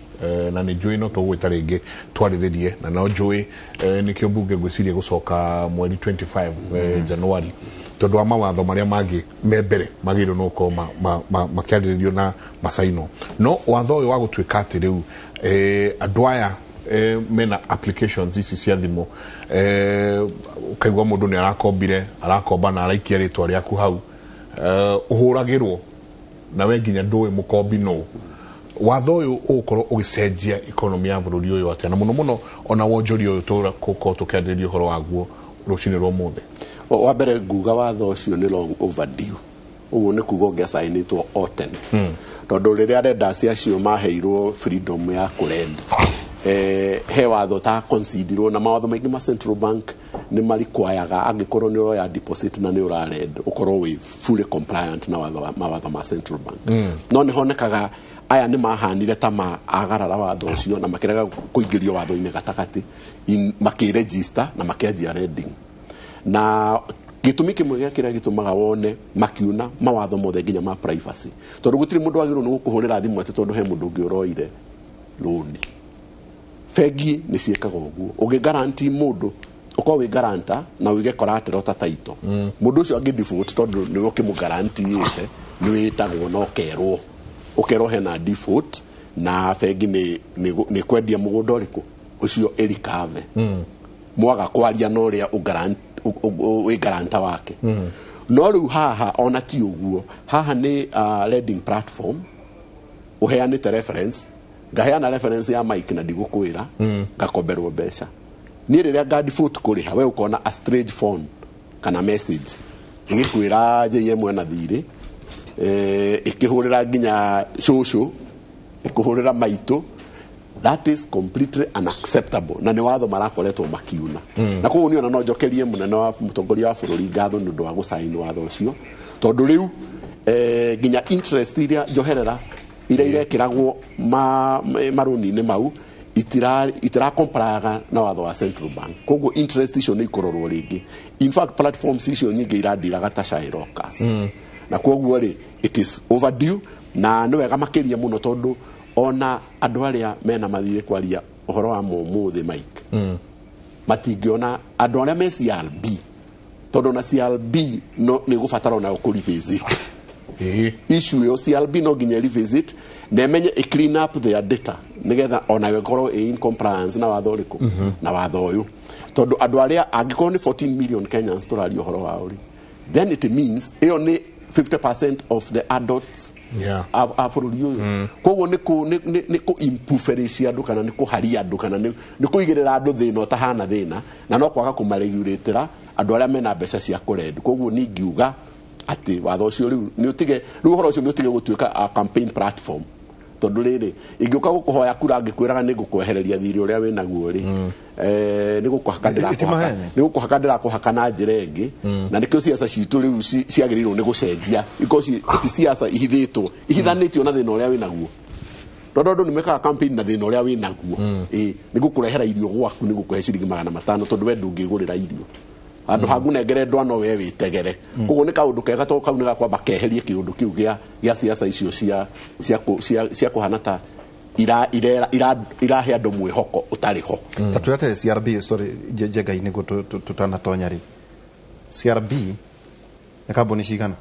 na nĩ njũĩ no tũgwĩta rĩngĩ twarĩrĩrie, na no njũĩ nĩkĩo mbunge ngwĩciria gũcoka mweri 25 January, tondũ wa mawatho marĩa mangĩ me mbere magĩrĩirwo nĩ gũkorwo makĩarĩrĩrio na macainwo. No watho ũyũ wa gũtuĩka atĩ rĩu andũ aya mena applications ici cia thimũ, ũkaigua mũndũ nĩ arakombire, arakomba na araikia rĩtwa rĩaku hau, ũhũragĩrwo na we nginya ndũĩ mũkombi nũ. Watho ũyũ ũgũkorwo ũgĩcenjia economy ya bũrũri ũyũ atĩa, na mũno mũno ona wonjoria ũyũ tũgũkorwo tũkĩarĩrĩria ũhoro waguo rũcinĩ rwa ũmũthĩ? Wa mbere nguga watho ũcio nĩ long overdue. Ũguo nĩ kuga ũngĩacainĩtwo o tene, tondũ rĩrĩa lenders acio maheirwo freedom ya kũrend, he watho ta considerwo, na mawatho maingĩ ma central bank nĩ marikwayaga angĩkorwo nĩ ũroya deposit na nĩ ũrarend ũkorwo wĩ fully compliant na mawatho ma central bank. No nĩ honekaga aya nĩ mahanire ta ma agarara watho ũcio na makĩrega kũingĩrio watho-inĩ gatagatĩ, makĩregister na makĩanjia lending. Na gĩtũmi kĩmwe gĩa kĩrĩa gĩtũmaga wone makiuna mawatho mothe nginya ma privacy, tondũ gũtirĩ mũndũ wagĩrĩirwo nĩ gũkũhũrĩra thimũ atĩ tondũ he mũndũ ũngĩ ũroire rũni. Bengi nĩ ciĩkaga ũguo, ũngĩ guarantee mũndũ, ũkorwo wĩ guarantor na ũige collateral ta title, mũndũ ũcio angĩ default, tondũ nĩwe ũkĩmũguaranteeĩte, nĩ wĩtagwo na ũkerwo hena default na bengi nĩ kwendia mũgũnda ũrĩkũ ũcio ĩrikave mwaga kwaria na ũrĩa wĩ guarantor wake. No rĩu haha ona ti ũguo. Haha nĩ lending platform ũheanĩte reference, ngaheana reference ya Mike na ndigũkwĩra, ngakomberwo mbeca. Niĩ rĩrĩa nga default kũrĩha, we ũkona a strange phone kana message ĩgĩkwĩra JM ena thirĩ, ĩkĩhũrĩra nginya cũcũ, ĩkũhũrĩra maitũ. That is completely unacceptable, na nĩ watho marakoretwo makiuna. Na koguo niĩ ona no njokerie mũnene wa mũtongoria wa bũrũri ngatho nĩ ũndũ wa gũcaini watho ũcio, tondũ rĩu nginya interest iria njoherera iria irekĩragwo marũni-inĩ mau itira compliaga na watho wa central bank. Koguo interest icio nĩ ikũrorwo rĩngĩ. In fact, platforms icio nyingĩ iradiraga ta Shylockers. Na koguo rĩ, it is overdue, na nĩ wega makĩria mũno tondũ ona andũ arĩa mena mathirĩ, kwaria ũhoro wa mũmũthĩ Mike, matingĩona andũ arĩa me CRB. Tondũ na CRB no nĩ gũbatara onayo kũ revisit issue ĩyo. CRB no nginya revisit na ĩmenye ĩ clean up their data nĩgetha onayo ĩkorwo ĩ in compliance na watho ũrĩkũ, na watho ũyũ, tondũ andũ arĩa angĩkorwo nĩ 14 million Kenyans tũraria ũhoro wao rĩ, then it means ĩyo nĩ 50% of the adults a bũrũri ũyũ. Koguo nĩ kũ impoverish andũ, kana nĩ kũharia andũ, kana nĩ kũigĩrĩra andũ thĩna ũtahana thĩna, na no kwaga kũmaregulatĩra andũ arĩa mena mbeca cia kũrend. Koguo ningiuga atĩ watho ũcio rĩu nĩ ũtige, rĩu ũhoro ũcio nĩ ũtige gũtuĩka a campaign platform, tondũ rĩrĩ ingĩũka gũkũhoya kura ngĩkwĩraga nĩ ngũkwehereria thirĩ ũrĩa wĩnaguo rĩ, nĩ gũkũhaka ndĩrakũhaka. Maheni. Nĩ gũkũhaka ndĩrakũhaka na njĩra ĩngĩ, na nĩkĩo ciaca citũ rĩu ciagĩrĩirwo nĩ gũcenjia, ikorwo ti ciaca ihithĩtwo, ihithanĩtio na thĩna ũrĩa wĩnaguo, tondũ andũ nĩ mekaga campaign na thĩna ũrĩa wĩnaguo. Ĩ nĩ gũkũrehera irio gwaku, nĩ gũkũhe ciringi 500 tondũ we ndũngĩgũrĩra irio, handũ ha ngũnengere ndwano we wĩtegere. Koguo nĩ kaũndũ kega, tondũ kau nĩ gakwamba keherie kĩũndũ kĩu gĩa ciaca icio cia kũhana ta ira irera ira irahe andũ mwĩhoko ũtarĩ ho. Ta twĩra CRB, sorry, Njenga-inĩ nĩguo tũtanatonya rĩ, CRB nĩ kambuni cigana?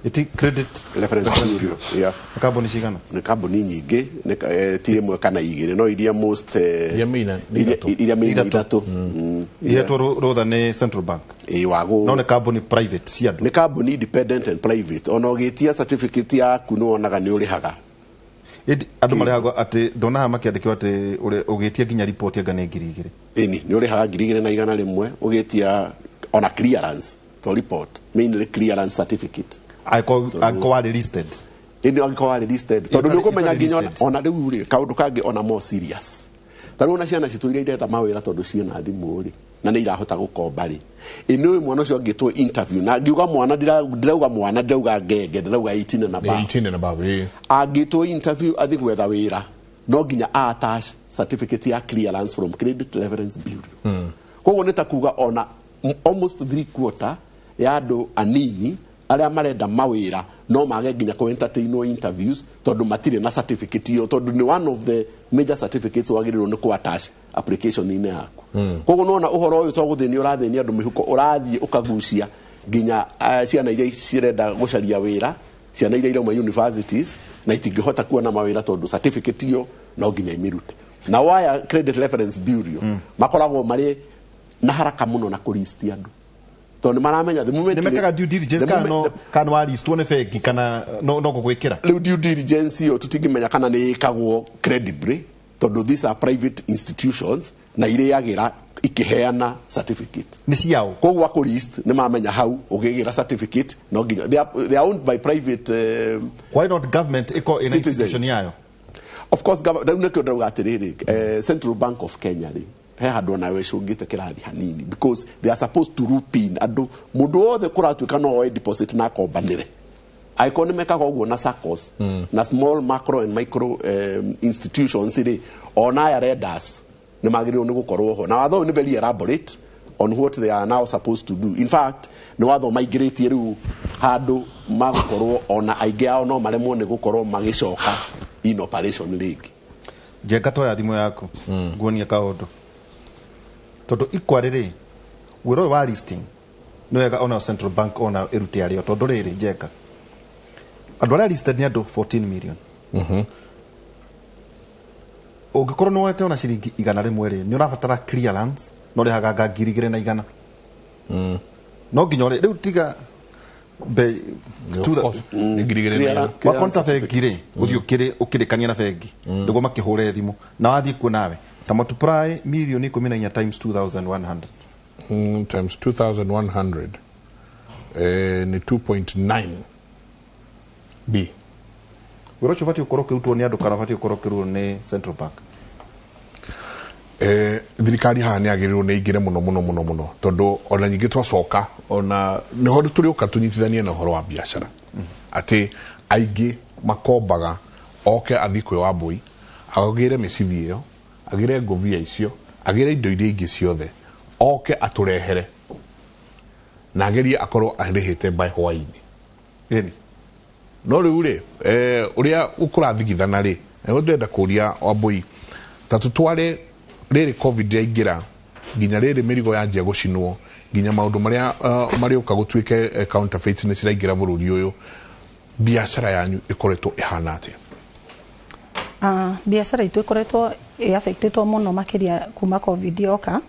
Iti Credit Reference Bureau, yeah. Nĩ kambuni cigana? Nĩ kambuni nyingĩ, ti ĩmwe kana igĩrĩ, no iria most Iria main nĩ ithatũ. Iria main Ithatũ. ithatũ. Ihetwo rũtha nĩ Central Bank. Ĩ wagũ. No nĩ kambuni private cia andũ. Nĩ kambuni independent and private. Ona ũgĩtia certificate yaku nĩ wonaga nĩ ũrĩhaga. Ĩndĩ andũ marĩhagwo atĩ ndonaga makĩandĩkwo atĩ ũgĩtia nginya riboti anga nĩ 2000. Ĩni nĩ ũrĩhaga 2100 ũgĩtia ona clearance to report, mainly clearance certificate. Angĩkorwo warĩ listed. Ĩndĩ angĩkorwo warĩ listed, tondũ nĩ ũkũmenya Ĩtarĩ nginya listed. Ona rĩu rĩ, kaũndũ kangĩ ona more serious, ta rĩu ona ciana citũ iria ireta mawĩra, tondũ ciĩna thimũ rĩ, na nĩ irahota gũkomba rĩ, ĩ nĩ ũyũ mwana ũcio angĩtwo interview, na ngiuga mwana ndirauga mwana, ndirauga ngenge, ndirauga 18 and above. 18 and above, ĩ. Angĩtwo interview athiĩ gwetha wĩra, no nginya attach certificate ya clearance from Credit Reference Bureau. Koguo nĩ ta kuga ona almost 3/4 ya andũ anini arĩa marenda mawĩra no mage nginya kũ entertain interviews tondũ matirĩ na certificate ĩyo, tondũ nĩ one of the major certificates wagĩrĩirwo nĩ kũ attach application-inĩ yaku. Koguo nona ũhoro ũyũ to gũthĩnia ũrathĩnia andũ mĩhuko, ũrathiĩ ũkagucia nginya ciana iria cirenda gũcaria wĩra, ciana iria irauma universities na itingĩhota kuona mawĩra tondũ certificate ĩyo no nginya imĩrute. Na waya Credit Reference Bureau makoragwo marĩ na haraka mũno na kũlist andũ, tondũ nĩ maramenya the moment Nĩ mekaga due diligence the kana moment- no kana waristwo nĩ bengi kana no gũgwĩkĩra? Rĩu due diligence ĩyo tũtingĩmenya kana nĩ ĩkagwo credibly, tondũ these are private institutions na irĩagĩra ikĩheana certificate. Nĩ ciao. Koguo akũ list nĩ mamenya hau ũgĩgĩra certificate no nginya they are owned by private Why not government ĩkorwo ĩna citizens. Institution yayo? Of course, rĩu nĩkĩo ndauga atĩrĩrĩ, Central Bank of Kenya rĩ, he handũ onayo ĩcũngĩte kĩrathi hanini, because they are supposed to rope in andũ, mũndũ wothe kũratuĩka no oe deposit na akombanĩre, angĩkorwo nĩ mekaga ũguo na SACCOs na small macro and micro institutions rĩ, ona aya lenders nĩ magĩrĩirwo nĩ gũkorwo ho. Na watho ũyũ nĩ very elaborate on what they are now supposed to do. In fact, nĩ watho maingĩrĩtie rĩu handũ magũkorwo ona aingĩ ao no maremwo nĩ gũkorwo magĩcoka in operation rĩngĩ. Njenga, toya thimũ yaku nguonie kaũndũ, tondũ ikwarĩ rĩ, wĩra ũyũ wa listing nĩ wega ona Central Bank ona ĩrute arĩo, tondũ rĩrĩ, Njenga, andũ arĩa listed nĩ andũ 14 million. Ũngĩkorwo nĩ woete ona ciringi 100 rĩ, nĩ ũrabatara clearance na ũrĩhaga nga 2100, no nginya ũrĩ rĩu tiga be Of course, nĩ 2100. Wakonta bengi rĩ, ũthiĩ ũkĩrĩkania na bengi nĩguo makĩhũre thimũ na wathiĩ kuo nawe ta multiply mirioni 14 times 2100. Times 2100 ni 2.9 b. Wĩra ũcio ũbatiĩ gũkorwo ũkĩrutwo nĩ andũ kana ũbatiĩ gũkorwo ũkĩrutwo nĩ Central Bank? Thirikari haha nĩ yagĩrĩirwo nĩ ingĩre mũno mũno mũno mũno, tondũ ona nyingĩ twacoka ona nĩho tũrĩũka tũnyitithanie na ũhoro wa biacara, atĩ aingĩ makombaga oke athiĩ kwĩ Wambũi agĩre mĩcibi ĩyo, agĩre ngũbia icio, agĩre indo iria ingĩ ciothe, oke atũrehere na agerie akorwo arĩhĩte by hwainĩ. Ĩni. No rĩu rĩ, ũrĩa ũkũrathigithana rĩ, nĩguo ndĩrenda kũria Wambũi, ta tũtware rĩrĩ COVID yaingĩra nginya rĩrĩ mĩrigo yanjia gũcinwo, Nginya maũndũ marĩa marĩũka gũtuĩke counterfeit nĩ ciraingĩra bũrũri ũyũ, biacara yanyu ĩkoretwo ĩhana atĩa? Biacara itũ ĩkoretwo ĩ-affectĩtwo mũno makĩria kuma COVID yoka,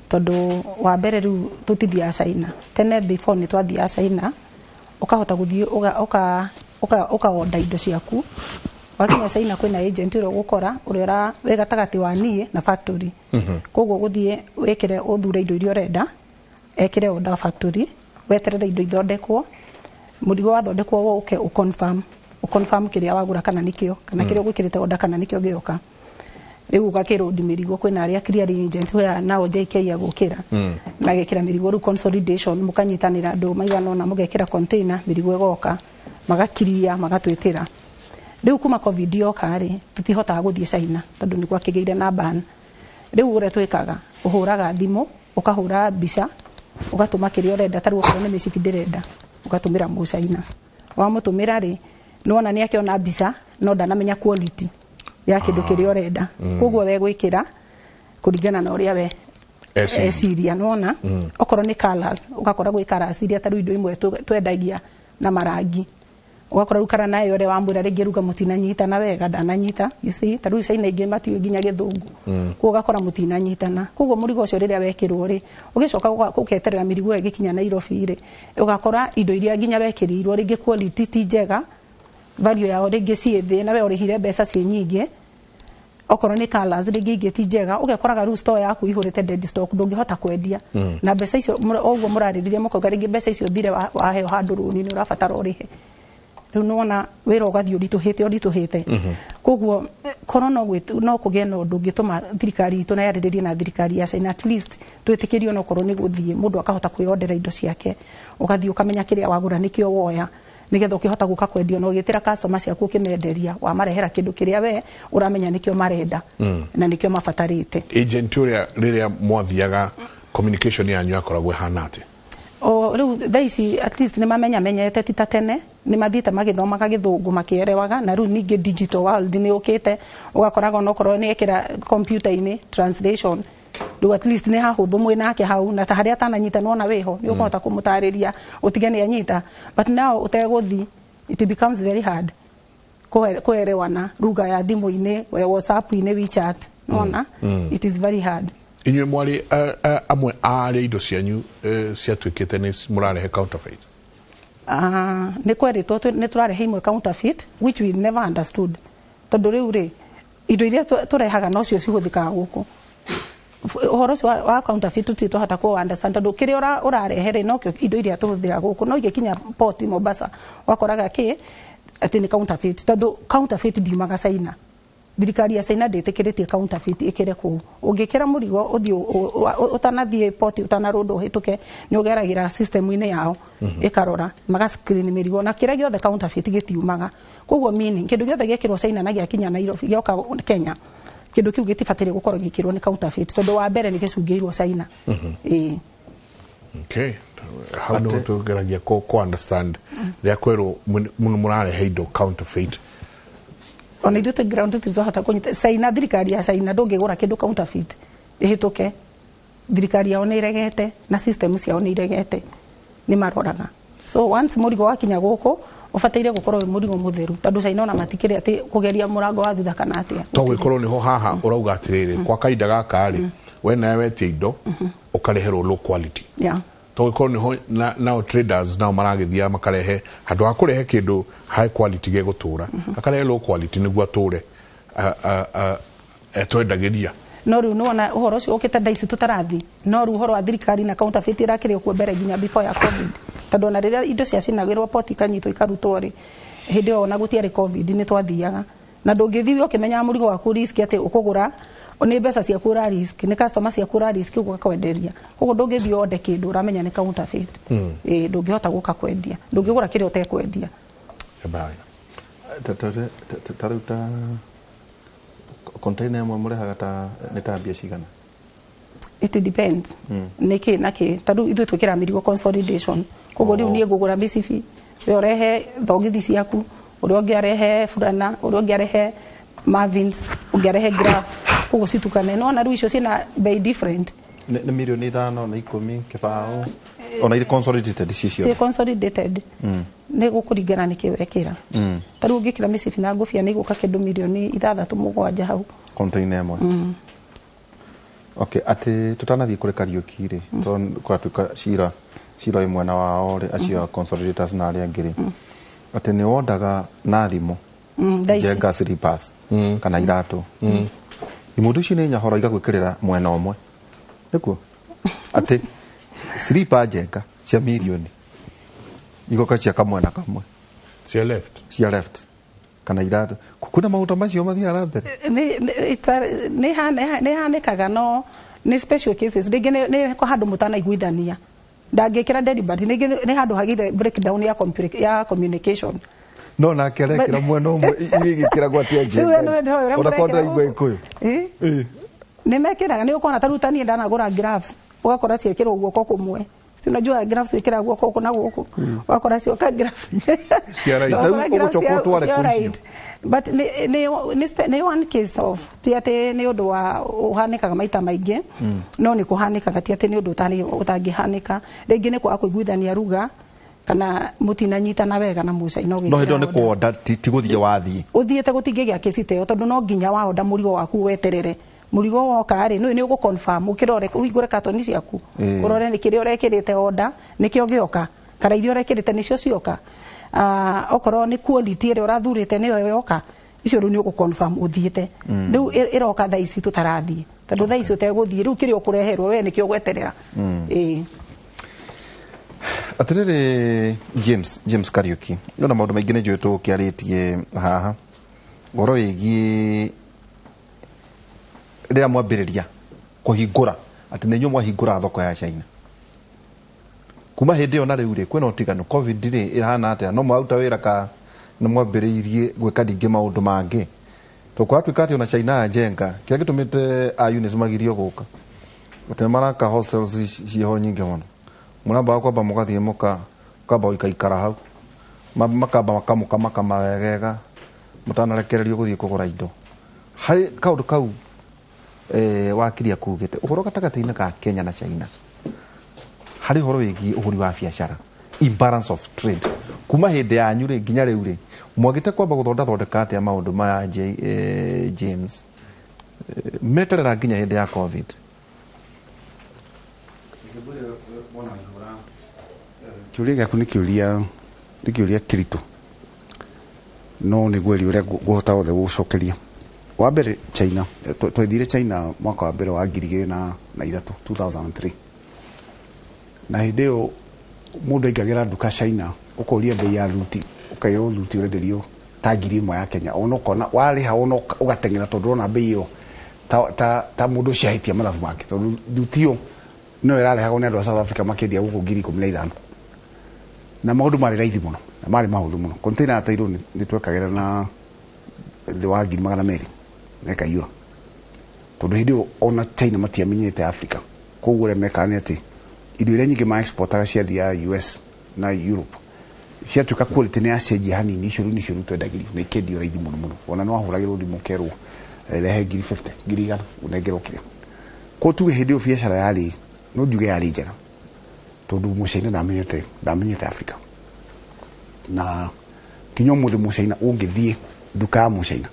tondũ wa mbere rĩu tũtithiaga China. Tene before nĩ twathiaga China, ũkahota gũthiĩ ũka order indo ciaku. Wakinya China kwĩna agent ũrĩa ũgũkora ũrĩa wĩ gatagatĩ wa niĩ na factory. Koguo gũthiĩ wĩkĩre, ũthure indo iria ũrenda, ekĩre order factory, weterere indo ithondekwo, mũrigo wathondekwo ũke ũconfirm kĩrĩa wagũra kana nĩkĩo, kana kĩrĩa ũgwĩkĩrĩte order kana nĩkĩo gĩoka. Rĩu ũgakĩrũndi mĩrigo, kwĩna arĩa clearing agent wea nao JK agũkĩra magekĩra mĩrigo. Rĩu consolidation, mũkanyitanĩra andũ maigana ũna, mũgekĩra container, mĩrigo ĩgoka, magakiria, magatwĩtĩra. Rĩu kuma COVID yoka rĩ, tũtihotaga gũthiĩ China tondũ nĩ gwakĩgĩire na ban. Rĩu ũrĩa twĩkaga, ũhũraga thimũ, ũkahũra mbica, ũgatũma kĩrĩa ũrenda. Ta rĩu okorwo nĩ mĩcibi ndĩrenda, ũgatũmĩra mũcaina. Wamũtũmĩra rĩ, nĩwona nĩ akĩona mbica no ndanamenya quality ya kĩndũ kĩrĩa ũrenda. Koguo we gwĩkĩra kũringana na ũrĩa we Eciria. Eciria, nĩwona? Okorwo nĩ colours, ũgakora gwĩ colours iria ta rĩu indo imwe twendagia na marangi, ũgakora rĩu kara nayo ũrĩa wamwĩra rĩngĩ ruga mũtinanyitana wega, ndananyita. You see, ta rĩu China ingĩ matiũĩ nginya Gĩthũngũ. Koguo ũgakora mũtinanyitana. Koguo mũrigo ũcio rĩrĩa wekĩrwo rĩ, ũgĩcoka ũketerera mĩrigo ĩyo ĩgĩkinya Nairobi rĩ, ũgakora indo iria nginya wekĩrĩirwo rĩngĩ quality ti njega, value yao rĩngĩ ciĩ thĩ na we ũrĩhire mbeca ciĩ nyingĩ. Okorwo nĩ colours rĩngĩ ingĩ ti njega, ũgekoraga rĩu store yaku ihũrĩte dead stock, ndũngĩhota kwendia. Na mbeca icio o ũguo mũrarĩrĩria, mũkauga rĩngĩ mbeca icio thire waheo handũ rũni nĩ ũrabatara ũrĩhe. Rĩu nĩwona wĩra ũgathiĩ ũritũhĩte ũritũhĩte. Koguo korwo no kũgĩe na ũndũ ũngĩtũma thirikari itũ na yarĩrĩrie na thirikari ya China, at least twĩtĩkĩrio onokorwo nĩ gũthiĩ, mũndũ akahota kwĩyondera indo ciake, ũgathiĩ ũkamenya kĩrĩa wagũra nĩkĩo woya, nĩgetha ũkĩhota gũka kwendia na ũgĩtĩra customer ciaku, ũkĩmenderia wamarehera kĩndũ kĩrĩa we ũramenya nĩkĩo marenda na nĩkĩo mabatarĩte. Agent ũrĩa, rĩrĩa mwathiaga, communication yanyu yakoragwo ĩhana atĩa? O rĩu thaa ici at least nĩ mamenya menyete, ti ta tene, nĩ mathiĩte magĩthomaga Gĩthũngũ makĩerewaga. Na rĩu ningĩ digital world nĩ ũkĩte, ũgakoraga onokorwo nĩ ekĩra computer-inĩ translation, rĩu at least nĩ hahũthũ mwĩ nake hau, na ta harĩa atananyita nĩwona wĩho nĩ ũkũhota kũmũtarĩria ũtige nĩ anyita. But now ũtegũthi, it becomes very hard kũerewana lugha ya thimũ-inĩ, ya WhatsApp-inĩ, WeChat, nĩwona? It is very hard. Inyuĩ mwarĩ amwe a arĩa indo cianyu ciatuĩkĩte nĩ mũrarehe counterfeit? Nĩ kwerĩtwo nĩ tũrarehe imwe counterfeit, which we never understood, tondũ rĩu rĩ, indo iria tũrehaga nocio cihũthĩkaga gũkũ. Ũhoro ũcio wa counterfeit tũtirĩ twahota kũ understand, tondũ kĩrĩa ũrarehe rĩ, nokĩo indo iria tũhũthĩraga gũkũ, no igĩkinya port Mombasa wakoraga kĩ atĩ nĩ counterfeit, tondũ counterfeit ndiumaga China. Thirikari ya China ndĩtĩkĩrĩtie counterfeit ĩkĩre kũu. Ũngĩkĩra mũrigo ũthiĩ ũtanathiĩ port, ũtanarũndwo ũhĩtũke, nĩ ũgeragĩra system-inĩ yao, ĩkarora, maga screen mĩrigo, na kĩrĩa gĩothe counterfeit gĩtiumaga. Koguo meaning kĩndũ gĩothe gĩekĩrwo China na gĩakinya Nairobi, gĩoka Kenya, kĩndũ kĩu gĩtibataire gũkorwo gĩkĩrwo nĩ counterfeit, tondũ wa mbere nĩ gĩcungĩirwo China. Ĩĩ. Okay, hau nĩho tũgeragia kũ understand rĩrĩa kwerwo mũno mũrarehe indo counterfeit. Ona ithuĩ twĩ ground tũtirĩ twahota kũnyita China. Thirikari ya China, ndũngĩgũra kĩndũ counterfeit ĩhĩtũke. Thirikari yao nĩ ĩregete na system ciao nĩ iregete, nĩ maroraga. So once mũrigo wakinya gũkũ, ũbataire gũkorwo wĩ mũrigo mũtheru, tondũ China ona matikĩrĩ atĩ kũgeria mũrango wa thutha kana atĩa. To gwĩkorwo nĩho haha ũrauga atĩrĩrĩ, kwa kahinda gaka rĩ, we nawe wetia indo ũkareherwo low quality. To gĩkorwo nĩho nao traders nao maragĩthiaga makarehe, handũ ha kũrehe kĩndũ high quality gĩgũtũra, akarehe low quality nĩguo atũre etwendagĩria. No rĩu nĩwona ũhoro ũcio ũkĩte thaa ici tũtarathi, no rĩu ũhoro wa thirikari na counterfeit ĩrakĩrĩ okuo mbere nginya before ya COVID, tondũ ona rĩrĩa indo ciacinagĩrwo port ikanyitwo ikarutwo rĩ, hĩndĩ ĩyo ona gũtiarĩ COVID, nĩ twathiaga na ndũngĩthiĩ ũkĩmenyaga mũrigo waku, risk atĩ ũkũgũra nĩ mbeca ciaku ũra risk, nĩ customer ciaku ũra risk gũka kwenderia. Koguo ndũngĩthiĩ onde kĩndũ ũramenya nĩ counterfeit. Ĩĩ, ndũngĩhota gũka kwendia, ndũngĩgũra kĩrĩa ũtekwendia. Ta rĩu ta container ĩmwe mũrehaga ta nĩ ta mbia cigana? It depends nĩ kĩ na kĩ. Ta rĩu ithuĩ twĩkĩraga mĩrigo consolidation, koguo rĩu niĩ ngũgũra mĩcibi, we ũrehe thogithi ciaku, ũrĩa ũngĩ arehe burana, ũrĩa ũngĩ arehe Marvins, ũngĩ arehe gloves, koguo citukane. Nĩwona rĩu icio ciĩna bei different. Nĩ mirioni 5 na 10 kĩbaũ ona irĩ consolidated ici ciothe. Ciĩ consolidated. Nĩ gũkũringana nĩ kĩ wekĩra. Ta rĩu ũngĩkĩra mĩcibi na ngũbia nĩ igũka kĩndũ mirioni 6 7 hau. Container ĩmwe. Okay, atĩ tũtanathiĩ kũrĩ Kariũki rĩ, tondũ kũratuĩka cira wĩ mwena wao rĩ, acio a consolidators na arĩa angĩ rĩ, atĩ nĩ wondaga na thimũ njenga slippers kana iratũ. Imũndũ icio nĩ nyahoro igagwĩkĩrĩra mwena ũmwe, nĩkuo atĩ slipper njenga cia mirioni igoka cia kamwena kamwe, cia left, cia left kana iratũ. Kwĩna maũndũ macio mathiaga na mbere? Nĩ hanĩkaga, no nĩ special cases. Rĩngĩ nĩ kwa handũ mũtanaiguithania, ndangĩkĩra deliberate, rĩngĩ nĩ handũ hagĩire breakdown ya communication. No nake arekĩra mwena ũmwe, igĩkĩragwo atĩa njenga ona korwo ndĩraigua Gĩkũyũ? Nĩ mekĩraga, nĩ ũkona ta rĩu ta niĩ ndanagũra gloves, ũgakora ciekĩrwo guoko kũmwe. Si unajua gloves wĩkĩraga guoko gũkũ na gũkũ, ũgakora cioka gloves cia right. Rĩu ũgũcoka ũtware kũrĩ icio. But nĩ one case of, ti atĩ nĩ ũndũ wa ũhanĩkaga maita maingĩ, no nĩ kũhanĩkaga, ti atĩ nĩ ũndũ ũtangĩhanĩka. Rĩngĩ nĩ kwaga kũiguithania ruga kana mũtinanyitana wega na mũcaina. No hĩndĩ ĩyo nĩ kuonda, ti gũthiĩ wathiĩ. Ũthiĩte gũtingĩgĩa kĩci ta ĩyo, tondũ no nginya waonda mũrigo waku weterere mũrigo woka rĩ, nĩ ũgũ confirm ũkĩrore, ũhingũre katoni ciaku ũrore nĩ kĩrĩa ũrekĩrĩte order nĩkĩo gĩoka, kana iria ũrekĩrĩte nĩcio cioka. Okorwo nĩ quality ĩrĩa ũrathurĩte nĩyo yoka, icio rĩu nĩ ũgũ confirm ũthiĩte. Rĩu ĩroka thaa ici tũtarathiĩ, tondũ thaa ici ũtegũthiĩ rĩu kĩrĩa ũkũreherwo we nĩkĩo ũgweterera. Atĩrĩrĩ James Kariũki, nĩ maũndũ maingĩ nĩ njũĩ tũkĩarĩtie haha ũhoro wĩgiĩ rĩrĩa mwambĩrĩria kũhingũra, atĩ nĩ inyuĩ mwahingũra thoko ya China. Kuma hĩndĩ ĩyo na rĩu rĩ, kwĩna ũtiganu? Covid rĩ ĩhana atĩa? No mwaruta wĩra ka nĩ mwambĩrĩirie gwĩka ningĩ maũndũ mangĩ? Tondũ kũratuĩka atĩ ona China ya njenga kĩrĩa gĩtũmĩte a UNIS magirio gũka, atĩ nĩ maraka hostels ciĩho nyingĩ mũno, mũrambaga kwamba mũgathiĩ mũkamba gũikaikara hau, makamba makamũkamakama wegega mũtanarekererio gũthiĩ kũgũra indo. Harĩ kaũndũ kau wakiri akugĩte ũhoro gatagatĩ-inĩ ka Kenya na China harĩ ũhoro wĩgiĩ ũhũri wa biacara, imbalance of trade, kuma hĩndĩ yanyu rĩ nginya rĩu rĩ, mwagĩte kwamba gũthondathondeka atĩa maũndũ maya James, meterera nginya hĩndĩ ya Covid? Kĩũria gĩaku nĩ kĩũria kĩritũ, no nĩ ngweria ũrĩa ngũhota wothe gũgũcokeria. Wa mbere China, twethire China mwaka wa mbere wa 2003, 2003. Na hĩndĩ ĩyo mũndũ aingagĩra nduka China, ũkoria bei ya thuti, ũkairwo thuti ũrenderio ta 1000 ya Kenya, ona ũkona warĩha ona ũgateng'era tondũ ũrona bei ĩyo ta mũndũ ũcio ahĩtia mathabu make, tondũ thuti ĩyo no ĩrarehagwo nĩ andũ a South Africa makĩendia gũkũ 15,000. Na maũndũ marĩ raithi mũno na marĩ mahũthũ mũno. Container ya tairũ nĩ twekagĩra na thĩ wa 200,000 na ĩkaiyũra, tondũ hĩndĩ ĩyo ona China matiamenyete Africa. Koguo ũrĩa mekaga nĩ atĩ indo iria nyingĩ ma exportaga ciathiaga US na Europe, ciatuĩka quality nĩ yacenjia hanini, icio rĩu nĩcio rĩu twendagĩrio na ikendio raithi mũno mũno. Ona nĩ wahũragĩrwo thimũ ũkerwo rehe 50,000, 100,000 ũnengerwo kĩrĩa. Koguo tuge hĩndĩ ĩyo biacara yarĩ, no njuge yarĩ njega, tondũ mũcaina ndamenyete Africa. Na nginya ũmũthĩ mũcaina ũngĩthiĩ nduka ya mũcaina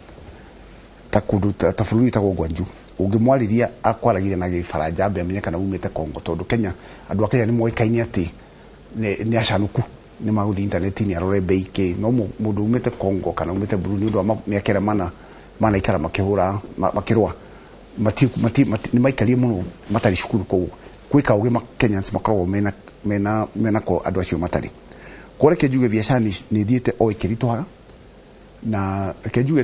ta kũndũ ta bũrũri wĩtagwo Gwangju, ũngĩmwarĩria akwaragĩria na Gĩbaranja ambe amenye kana umĩte Congo, tondũ Kenya, andũ a Kenya nĩ moĩkaine atĩ nĩ acanũku, nĩ magũthiĩ intaneti-inĩ arore bei kĩ, no mũndũ umĩte Congo kana umĩte Burundi nĩ ũndũ wa mĩaka ĩrĩa manaikara makĩhũra, makĩrũa, nĩ maikarire mũno matarĩ cukuru, koguo gwĩ kaũgĩ Kenyans makoragwo mena ko andũ acio matarĩ. Koguo reke njuge biacara nĩ ĩthiĩte o ĩkĩritũhaga, na reke njuge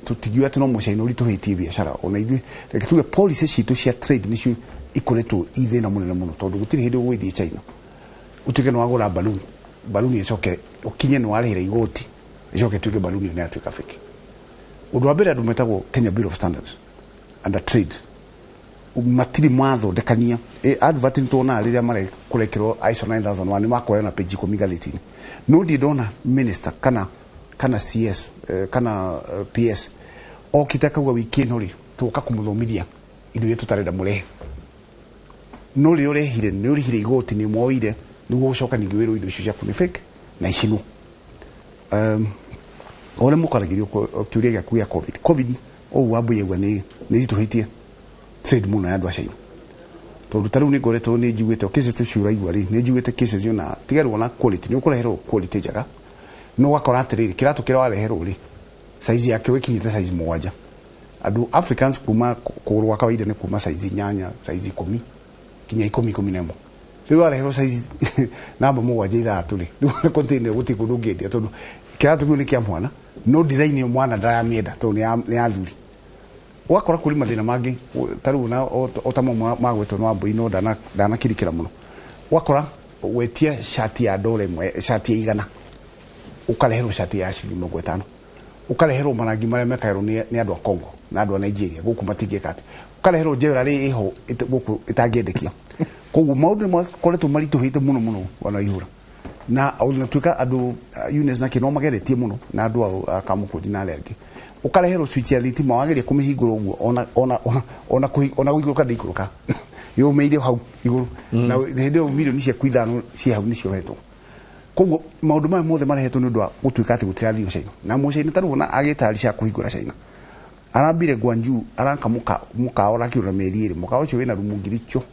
tũtingiuga atĩ no mũcaina ũritũhĩtie biacara, ona ithuĩ reke tuge policy citũ cia trade nĩcio ikoretwo i thĩna mũnene mũno, tondũ gũtirĩ hĩndĩ ũgũgĩthiĩ China ũtuĩke nĩ wagũra baluni, baluni ĩcoke ũkinye nĩ warĩhĩra igoti, ĩcoke ĩtuĩke baluni ĩyo nĩ yatuĩka fake. Ũndũ wa mbere andũ metagwo Kenya Bureau of Standards under trade matirĩ mathondekania. Advert nĩ tuonaga rĩrĩa marekũrekerwo ISO 9001 nĩ makoya na page 10 ngathĩti-inĩ, no ndirĩ ndona minister kana CS kana PS okĩte akauga wiki ĩno rĩ tũgoka kũmũthomithia indo iria tũtarenda mũrehe. No rĩrĩa ũrehire nĩ ũrĩhire igoti, nĩ moire nĩguo gũcoka ningĩ wĩrwo indo icio ciaku nĩ fake na icinwo. Ũrĩa mũkaragĩrio kĩũria gĩaku gĩa COVID, COVID ũguo wambũyaigua nĩ ritũhĩtie trade mũno ya andũ a China, tondũ ta rĩu nĩ ngoretwo nĩ njiguĩte cases icio ũraigua rĩ, nĩ njiguĩte cases iyo na tiga na quality nĩ ũkũreherwo quality njega, no ũgakora atĩrĩrĩ, kĩratũ kĩrĩa wareherwo rĩ, size yakĩo ĩkinyĩte size 7. Andũ Africans kuma kũgũrũ gwa kawaida nĩ kuma size 8, size 10 kinya 10, 11. Rĩu wareherwo size namba 7, 6 rĩ, rĩu container gũtirĩ kũndũ ũngĩendia, tondũ kĩratũ kĩu nĩ kĩa mwana, no design ĩyo mwana ndaramĩenda tondũ nĩ ya athuri. Ũgakora kũrĩ mathĩna mangĩ ta rĩu na o ta mau magwetwo nĩ Wambui, no ndanakirikĩra mũno. Ũgakora wetia cati ya ndora ĩmwe, cati ya 100, ũkareherwo cati ya ciringi 50, ũkareherwo marangi marĩa mekagĩrwo nĩ andũ a Congo na andũ a Nigeria, gũkũ matingĩka atĩ, ũkareherwo jewelry ĩho gũkũ ĩtangĩendekia. Koguo maũndũ nĩ makoretwo maritũhĩte mũno mũno wana ihũra, na ona tuĩka andũ Eunice na kĩ no mageretie mũno na andũ a Kamũkũnji na arĩa angĩ. Ũkareherwo switch ya thitima, wageria kũmĩhingũra ũguo, ona ona ona ona gũikũrũka ndĩikũrũka, yũmĩire hau igũrũ, na hĩndĩ ĩyo mirioni ciaku 5 ciĩ hau nĩciohetwo. Koguo maũndũ maya mothe marehetwo nĩ ũndũ wa gũtuĩka atĩ gũtirathiĩ China. Na mũcaina ta rĩu ona agĩtarisha kũhingũra China, arambire Guangzhou, araka mũkawa ũrakĩrwo na mĩeri 2, mũkawa ũcio wĩna rumu ngiri icio,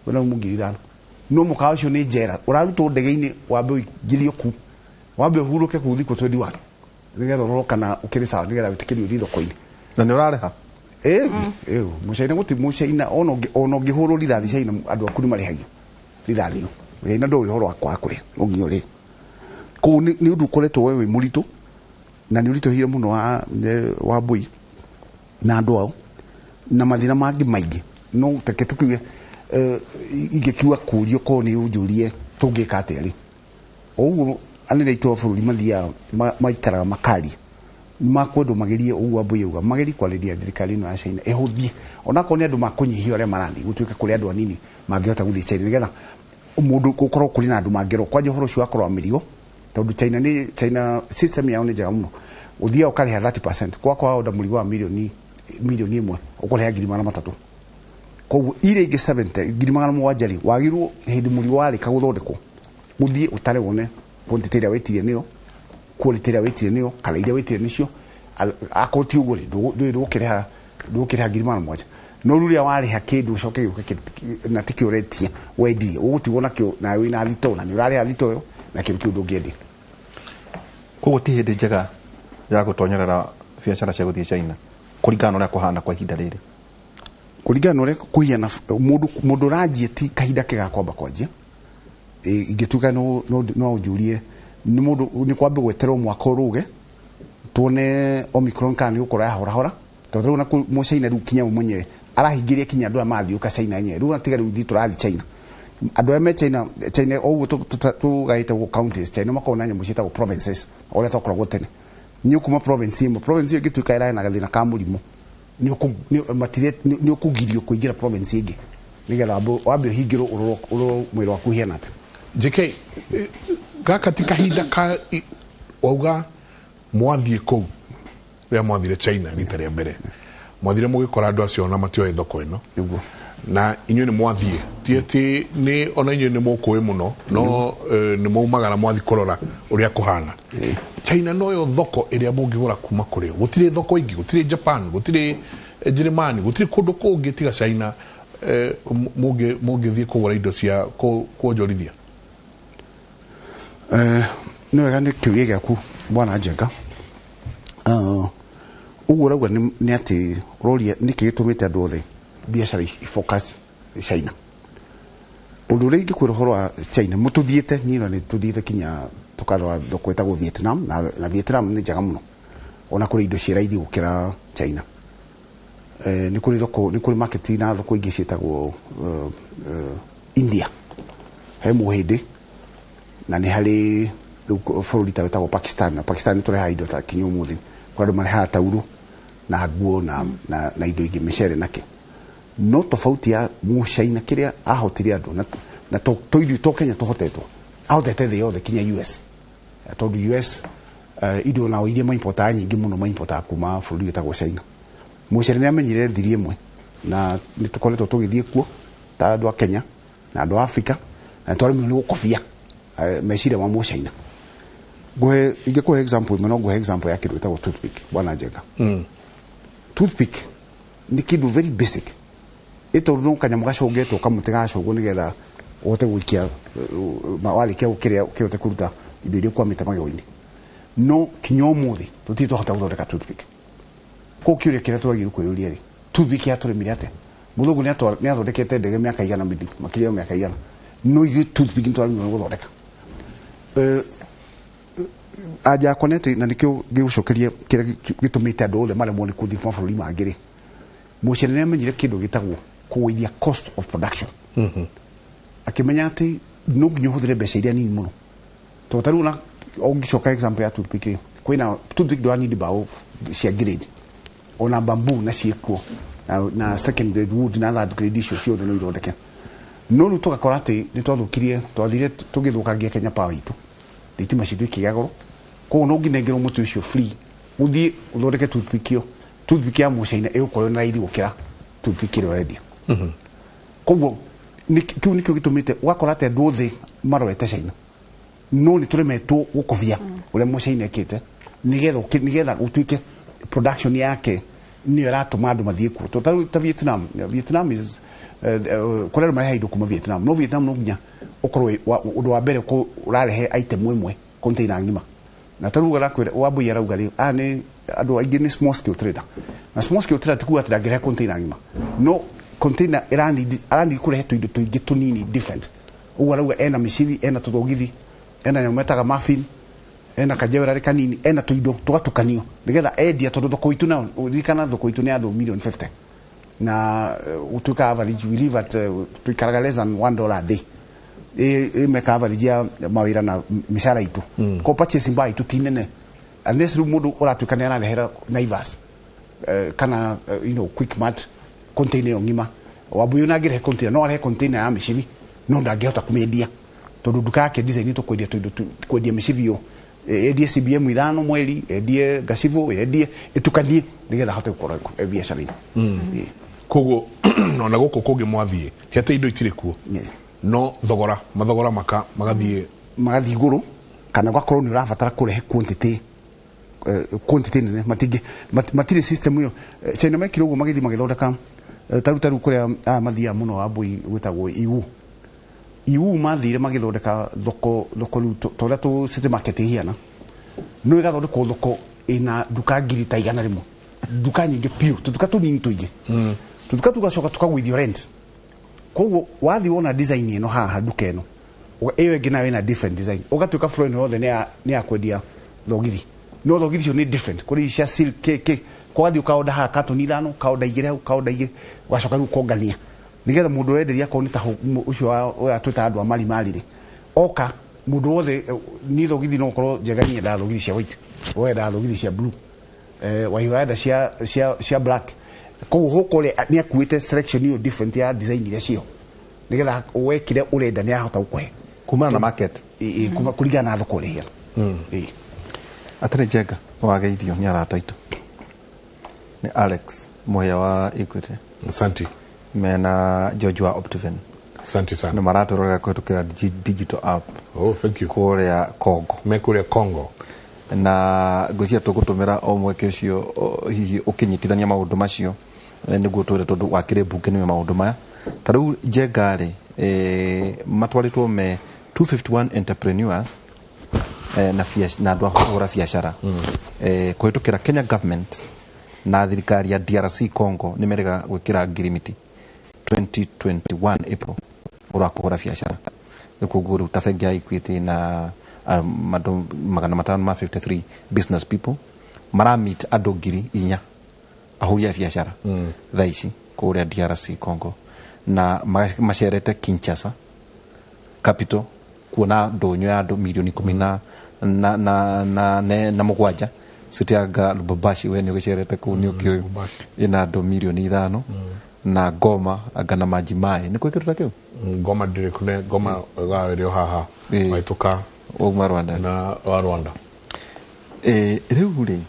wĩna rumu 5,000, no mũkawa ũcio nĩ njera, ũrarutwo ndege-inĩ wambe ũingĩrio kuu, wambe ũhurũke kuu thikũ 21 nĩgetha ũrorwo kana ũkĩrĩ sawa, nĩgetha wĩtĩkĩrio ũthiĩ thoko-inĩ. Na nĩ ũrarĩha? Ĩĩ, mũcaina gũtirĩ mũcaina ona ũngĩhũrwo rithathi China, andũ aku nĩ marĩhagio rithathi ĩno. Mũcaina ndũĩ ũhoro wa kwaga kũrĩa, no nginya ũrĩhe. Koguo nĩ ũndũ ũkoretwo we wĩ mũritũ, na nĩ ũritũhĩire mũno wa Wambui na andũ ao na mathĩna mangĩ maingĩ. No reke tũkiuge, ingĩkiuga kũrio korwo nĩ ũnjũrie tũngĩka atĩa rĩ, o ũguo anene aitũ a bũrũri mathiaga maikaraga makaria, makwendwo magerie ũguo Wambui auga, magerie kwarĩria thirikari ĩno ya China ĩhũthie, onakorwo nĩ andũ makũnyihia ũrĩa marathiĩ, gũtuĩke kũrĩ andũ anini mangĩhota gũthiĩ China, nĩgetha mũndũ gũkorwo kũrĩ na andũ mangĩrwo kwanja ũhoro ũcio wa kũrora mĩrigo, tondũ China nĩ China system yao nĩ njega mũno. Ũthiaga ũkarĩha 30%, kwakwa order mũrigo wa mirioni 1,000,000 ũkũrĩha 300,000. Koguo iria ingĩ 70, 700,000 rĩ, wagĩrĩirwo hĩndĩ mũrigo warĩka gũthondekwo ũthiĩ ũtare wone quantity ĩrĩa wĩtirie nĩyo, quality ĩrĩa wĩtirie nĩyo, kana iria wĩtirie nĩcio. Akorwo ti ũguo rĩ, ndũgũkĩrĩha 700,000. No rĩu rĩrĩa warĩha kĩndũ ũcoke gĩũke na tikĩo ũretia wendirie, ũgũtigwo nakĩo na wĩna thitoo, na nĩ ũrarĩha thitoo ĩyo na kĩndũ kĩu ndũngĩendia. Koguo ti hĩndĩ njega ya gũtonyerera biacara cia gũthiĩ China kũringana na ũrĩa kũhana kwa ihinda rĩrĩ? Kũringana na ũrĩa kũhiana, mũndũ ũranjia ti kahinda kega kwamba kwanjia. Ingĩtuĩka no ũnjũrie nĩ mũndũ nĩ kwambe gweterwo mwaka ũrũge tuone Omicron kana nĩ gũkorwo yahorahora, tondũ rĩu na mũcaina rĩu kinya we mwenyewe arahingĩria kinya andũ arĩa marathiũka China yenyewe. Rĩu tiga rĩu ithuĩ tũrathiĩ China, andũ arĩa me China, China o ũguo tũgaĩte gũkũ counties, China makoragwo na nyamũ ciĩtagwo provinces, o ũrĩa twakoragwo tene. Nĩ ũkuma province ĩmwe, province ĩyo ĩngĩtuĩka ĩrarĩ na gathĩna ka mũrimũ, nĩ ũkũgirio kũingĩra province ĩngĩ, nĩgetha wambe ũhingĩrwo ũrorwo mwĩrĩ waku ũhiana atĩa. JK, gaka ti kahinda ka wauga mwathiĩ kũu rĩrĩa mwathire China rita rĩa mbere, mwathire mũgĩkora andũ acio ona matioĩ thoko ĩno. Nĩguo. Na inyuĩ nĩ mwathiĩ, ti atĩ nĩ ona inyuĩ nĩ mũkũĩ mũno, no nĩ maumagara mwathiĩ kũrora ũrĩa kũhana. China noyo thoko ĩrĩa mũngĩgũra kuma kũrĩ o, gũtirĩ thoko ingĩ, gũtirĩ Japan, gũtirĩ Njĩrĩmani, gũtirĩ kũndũ kũngĩ tiga China, mũngĩthiĩ kũgũra indo cia kuonjorithia. Nĩ wega nĩ kĩũria gĩaku bwana Njenga. Ũguo ũrauga nĩ atĩ ũroria nĩkĩ gĩtũmĩte andũ othe biacara ifocus China. Ũndũ ũrĩa ingĩkwĩra ũhoro wa China, mũtũthiĩte, niĩ na nĩ tũthiĩte kinya tũkarora thoko ĩtagwo Vietnam, na Vietnam nĩ njega mũno, ona kũrĩ indo ciĩ raithi gũkĩra China. Nĩ kũrĩ thoko, nĩ kũrĩ market na thoko ingĩ ciĩtagwo India, he Mũhĩndĩ, na nĩ harĩ rĩu bũrũri ta wĩtagwo Pakistan, na Pakistan nĩ tũrehaga indo ta kinya ũmũthĩ, kũrĩ andũ marehaga taurũ na nguo na indo ingĩ, mĩcere na kĩ. No tofauti ya mũcaina kĩrĩa ahotire andũ na to ithuĩ to Kenya tũhotetwo, ahotete thĩ yothe kinya US, tondũ US indo nao iria maimportaga nyingĩ mũno maimportaga kuma bũrũri wĩtagwo China. Mũcaina nĩ amenyire thiri ĩmwe na nĩ tũkoretwo tũgĩthiĩ kuo, ta andũ a Kenya na andũ a Africa, na nĩ twaremirwo nĩ gũkobia meciria ma Mũcaina. Ngũhe, ingĩkũhe example ĩmwe, no ngũhe example ya kĩndũ gĩtagwo toothpick, bwana Njenga. Toothpick nĩ kĩndũ very basic, ĩ tondũ no kanyamũ gacũngĩtwo kamũtĩ gacũngwo nĩgetha ũhote gũikia warĩkia gũkĩrĩa ũkĩhote kũruta indo iria ũkwamĩte magego-inĩ. No kinya ũmũthĩ tũtirĩ twahota gũthondeka toothpick. Kũu kĩũria kĩrĩa twagĩrĩirwo kwĩyũria rĩ, toothpick yatũremire atĩa? Mũthũngũ nĩ athondekete ndege mĩaka 100 mĩthiru, makĩria ya mĩaka 100, no ithuĩ toothpick nĩ twaremirwo nĩ gũthondeka. Anja yakwa nĩ atĩ, na nĩkĩo ngĩgũcokeria kĩrĩa gĩtũmĩte andũ othe maremwo nĩ kũthiĩ mabũrũri mangĩ rĩ, Mũcaina nĩ amenyire kĩndũ gĩtagwo kũgũithia cost of production. Akĩmenya atĩ no nginya ũhũthĩre mbeca iria nini mũno, tondũ ta rĩu ona ũngĩcoka example ya toothpick rĩ, kwĩna toothpick ndũranidi mbaũ cia grade, ona bamboo na ciĩkuo na second grade wood na third grade, icio ciothe no ithondeke. No rĩu tũgakora atĩ nĩ twathũkirie, twathire tũgĩthũkangia Kenya Power itũ, thitima citũ ikĩgĩa goro. Koguo no ũngĩnengerwo mũtĩ ũcio free ũthiĩ ũthondeke toothpick ĩyo, toothpick ya Mũcaina ĩgũkorwo na raithi gũkĩra toothpick ĩrĩa ũrendia. Koguo kĩu nĩkĩo gĩtũmĩte ũgakora atĩ andũ othe marorete China, no nĩ tũremetwo gũkobia ũrĩa Mũcaina ekĩte nĩgetha gũtuĩke production yake nĩyo ĩratũma andũ mathiĩ kuo. Tondũ ta rĩu ta Vietnam, Vietnam is kũrĩa andũ marehaga indo kuma Vietnam, no Vietnam no nginya ũkorwo ũndũ wa mbere ũrarehe item ĩmwe container ng'ima. Na ta rĩu arakwĩra Wambui arauga rĩ, aya nĩ andũ aingĩ nĩ small scale trader, na small scale trader ti kuga atĩ ndangĩrehe container ng'ima, no container ĩranidi kũrehe tũindo tũingĩ tũnini different. Ũguo arauga ena mĩcibi, ena tũthogithi, ena nyamũ metaga muffin, ena kajewelry kanini, ena tũindo tũgatukanio nĩgetha endia, tondũ thoko itũ nayo, ririkana thoko itũ nĩ andũ million 50 na gũtuĩka average we live at tuikaraga less than $1 a day, ĩmeka average ya mawĩra na mĩcara itũ. Ko purchasing power itũ ti nene unless rĩu mũndũ ũratuĩka nĩ ararehera Naivas kana Quickmart container ĩyo ng'ima. Wambui ona angĩrehe container, no arehe container ya mĩcibi, no ndangĩhota kũmĩendia tondũ nduka yake design ĩtwo kwendia tũindo kwendia mĩcibi ĩyo, endie CBM 5 mweri, endie gacibũ, endie ĩtukanie nĩgetha ahote gũkorwo biacara-inĩ. Koguo ona gũkũ kũngĩ mwathiĩ ti atĩ indo itirĩ kuo, no thogora mathogora maka magathiĩ magathiĩ igũrũ, kana ũgakorwo nĩ ũrabatara kũrehe quantity nene, matingĩ matirĩ system ĩyo. China mekire ũguo, magĩthiĩ magĩthondeka taru kũrĩa aya mathiaga mũno Wambui gwĩtagwo EU. EU mathire magĩthondeka thoko rĩu ta ũrĩa tũ city market ĩhiana, no ĩgathondekwo thoko ĩna nduka 100,000, nduka nyingĩ biũ, tũtuka tũnini tũingĩ, tũtuka tũgacoka tũkagũithio rent. Koguo wathiĩ wona design ĩno haha, nduka ĩno ĩyo ĩngĩ nayo ĩna different design, ũgatuĩka floor ĩno yothe nĩ ya kwendia thogithi, no thogithi icio nĩ different, kũrĩ cia silk kĩ kwathiĩ ũkaonda haha katoni 5, kaonda 2 hau, kaonda 2, ũgacoka rĩu ũkongania nĩgetha mũndũ ũrenderia akorwo nĩ ta ũcio ũrĩa twĩtaga andũ a marimari rĩ, oka mũndũ wothe niĩ thogithi no ũkorwo njega, niĩ nyendaga thogithi cia white, we wendaga thogithi cia blue, Wahiũ arenda cia black. Koguo gũkũ ũrĩa nĩ akuĩte selection ĩyo different ya design iria ciĩho nĩgetha wekire ũrenda nĩ arahota gũkũhe kumana na market. Ĩ, kũringana na thoko ũrĩa ĩhiana. Atarĩ Njenga, wageithio nĩ arata aitũ nĩ Alex Mũhĩa wa Equity. Asante. Mena George wa Optiven. Asante sana. Nĩ maratũrorera kũhetũkĩra digital app. Oh, thank you. Kũrĩa Congo. Me kũrĩa Congo. Na ngwĩciria tũgũtũmĩra o mweke ũcio hihi ũkĩnyitithania maũndũ macio nĩguo twĩre tondũ wakĩrĩ mbunge nĩwe maũndũ maya. Ta rĩu Njenga rĩ, matwarĩtwo me 251 entrepreneurs na andũ a kũhũra biacara kũhetũkĩra Kenya government na thirikari ya DRC Congo nĩ merĩga gwĩkĩra ngirimiti 2021 April ũrĩa kũhũra biacara. Koguo rĩu ta bengi ya Equity na andũ 553 business people maramit andũ 4,000 ahũri a biacara thaa ici kũrĩa DRC Congo na macerete Kinshasa capital kuona ndũnyũ ya andũ mirioni ikũmi na mũgwanja. Citianga Lubumbashi, we nĩ ũgĩcerete kũu, nĩ ũkĩũĩ ĩna andũ mirioni 5, na Goma anga na Maji Mai nĩ kwĩ kĩndũ ta kĩu. Goma ndĩrĩ kũne Goma ĩrĩ o haha waitũka wauma Rwanda na wa Rwanda. Rĩu rĩ,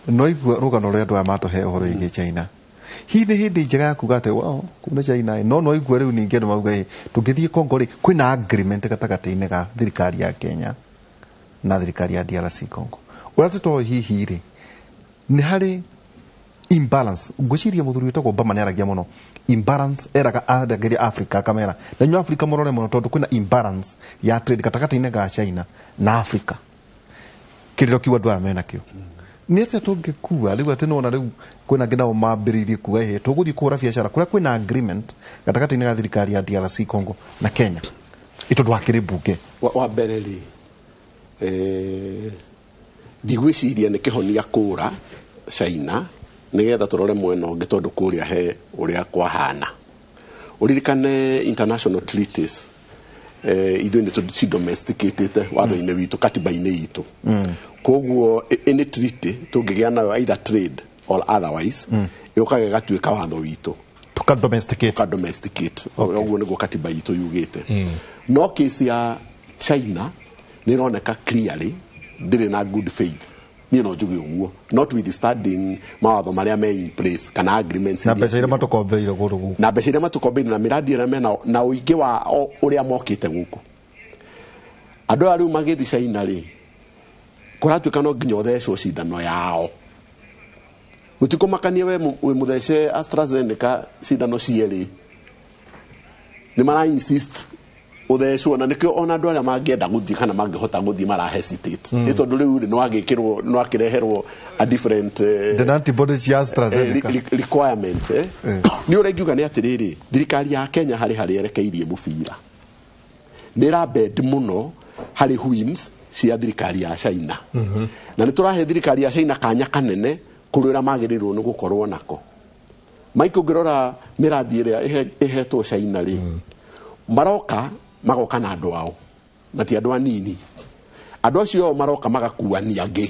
no igua rũgano rũrĩa andũ aya matũhe ũhoro wĩgiĩ China. Hihi nĩ hĩndĩ njega ya kuga atĩ wow, kuma China no igue rĩu ningĩ andũ mauga tũngĩthiĩ Congo rĩ, kwĩna agreement gatagatĩ-inĩ ga thirikari ya Kenya na thirikari ya DRC Congo. Ũrĩa tũtoĩ hihi rĩ, nĩ harĩ imbalance. Ngwĩciria mũthuri wĩtagwo Obama nĩ aragia mũno imbalance, eraga aragĩria Africa akamera na inyuĩ Africa mũrore mũno tondũ kwĩna imbalance ya trade gatagatĩ-inĩ ga China na Africa. Kĩrĩro kĩu andũ aya menakĩo. Nĩ atĩa tũngĩkua rĩu atĩ nĩwona rĩu kwĩna angĩ nao mambĩrĩirie kuga ĩhĩ tũgũthiĩ kũhũra biacara kũrĩa kwĩna agreement gatagatĩ-inĩ ga thirikari ya DRC Congo na Kenya ĩ tondũ hakĩrĩ mbunge. Wa mbere rĩ, ndigwĩciria nĩ kĩhonia kũra China nĩgetha tũrore mwena ũngĩ tondũ kũrĩa he ũrĩa kwahana. Ũririkane international treaties, ithuĩ nĩ tũcidomesticatĩte watho-inĩ witũ, katiba-inĩ itũ. Koguo any treaty tũngĩgĩa nayo either trade or otherwise, ĩũkaga ĩgatuĩka watho witũ. Tuka domesticate. Ũguo nĩguo katiba itũ yugĩte. No case ya China nĩ ĩroneka clearly ndĩrĩ na good faith. Niĩ no njuge ũguo, notwithstanding mawatho marĩa me in place kana agreements na iria mbeca iria matũkombeire kũndũ gũkũ. Na mbeca iria matũkombeire na mĩradi ĩrĩa mena na ũingĩ wa ũrĩa mokĩte gũkũ. Andũ aya rĩu magĩthiĩ China rĩ, kũratuĩka no nginya ũthecwo cindano yao. Gũtikũmakania we wĩ mũthece AstraZeneca cindano cierĩ, nĩ mara insist ũthecwo, na nĩkĩo ona andũ arĩa mangĩenda gũthiĩ kana mangĩhota gũthiĩ mara hesitate. Nĩ tondũ rĩu rĩ, nĩwagĩkĩrwo nĩwakĩreherwo a different The antibodies cia AstraZeneca. Requirement. Nĩ ũrĩa ingiuga nĩ atĩrĩrĩ, thirikari ya Kenya harĩ harĩa erekeirie mũbira nĩ ĩrabend mũno harĩ whims cia thirikari ya China, na nĩ tũrahe thirikari ya China kanya kanene kũrĩ ũrĩa magĩrĩirwo nĩ gũkorwo nako. Mike, ũngĩrora mĩradi ĩrĩa ĩhetwo China rĩ, maroka magoka na andũ ao, na ti andũ anini. Andũ acio ao maroka magakuania angĩ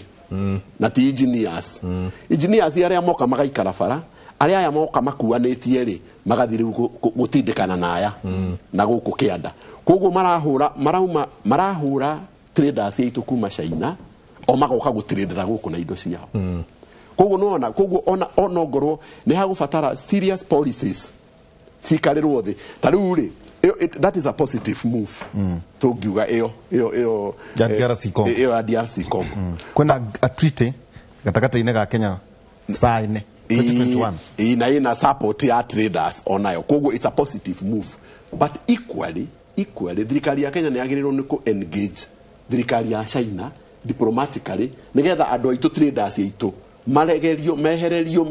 na ti engineers. Engineers arĩa moka magaikara bara, arĩa aya moka makuanĩtie rĩ, magathiĩ rĩu gũtindĩkana na aya na gũkũ kĩanda. Koguo marahũra marauma marahũra traders aitũ kuma China o magoka gũtradera gũkũ na indo ciao. Koguo nĩwona, koguo ona ongorwo nĩ hagũbatara serious policies cikarĩrwo thĩ. Ta rĩu rĩ, that is a positive move tũngiuga ĩyo Ya DRC Congo. Ĩyo ya DRC Congo. Kwĩna a treaty gatagatĩ-inĩ ga Kenya sign 2021. Ĩ, na ĩna support ya traders onayo, koguo it's a positive move. But equally thirikari ya Kenya nĩ yagĩrĩirwo nĩ kũ engage thirikari ya China diplomatically nĩgetha andũ aitũ, traders aitũ, maregerio mehererio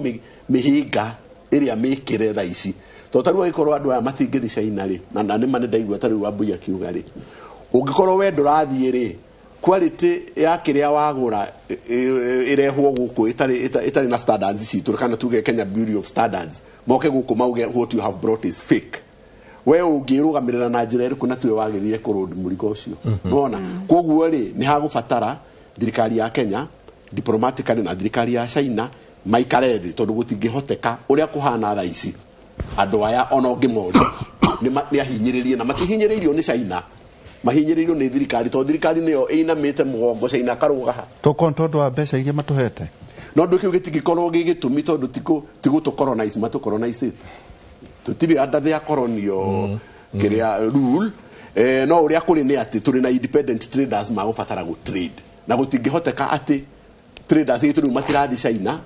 mĩhĩnga ĩrĩa mĩkĩre thaa ici. Tondũ ta rĩu angĩkorwo andũ aya matingĩthiĩ China rĩ, na nĩma nĩ ndaigua ta rĩu Wambui akiuga rĩ, ũngĩkorwo we ndũrathiĩ rĩ, quality ya kĩrĩa wagũra ĩrehwo gũkũ ĩtarĩ na standards citũ, kana tuge Kenya Bureau of Standards moke gũkũ mauge what you have brought is fake, we ũngĩrũgamĩrĩra na njĩra ĩrĩkũ na tiwe wagĩthire kũrũndi mũrigo ũcio? Nĩwona, koguo rĩ, nĩ hagũbatara thirikari ya Kenya diplomatically na thirikari ya China maikare thĩ, tondũ gũtingĩhoteka ũrĩa kũhana thaa ici. Andũ aya ona ũngĩmoria nĩ ahinyĩrĩrie, na matihinyĩrĩirio nĩ China, mahinyĩrĩirio nĩ thirikari, tondũ thirikari nĩyo ĩinamĩte mũgongo, China karũgaha. Tũkorwo tondũ wa mbeca iria matũhete. No ndũ kĩu gĩtingĩkorwo gĩ gĩtũmi, tondũ tigũtũ colonize, matũ colonize tũtirĩ under their colonial kĩrĩa rule. No ũrĩa kũrĩ nĩ atĩ tũrĩ na independent traders magũbatara gũ trade, na gũtingĩhoteka atĩ traders aitũ rĩu matirathiĩ China,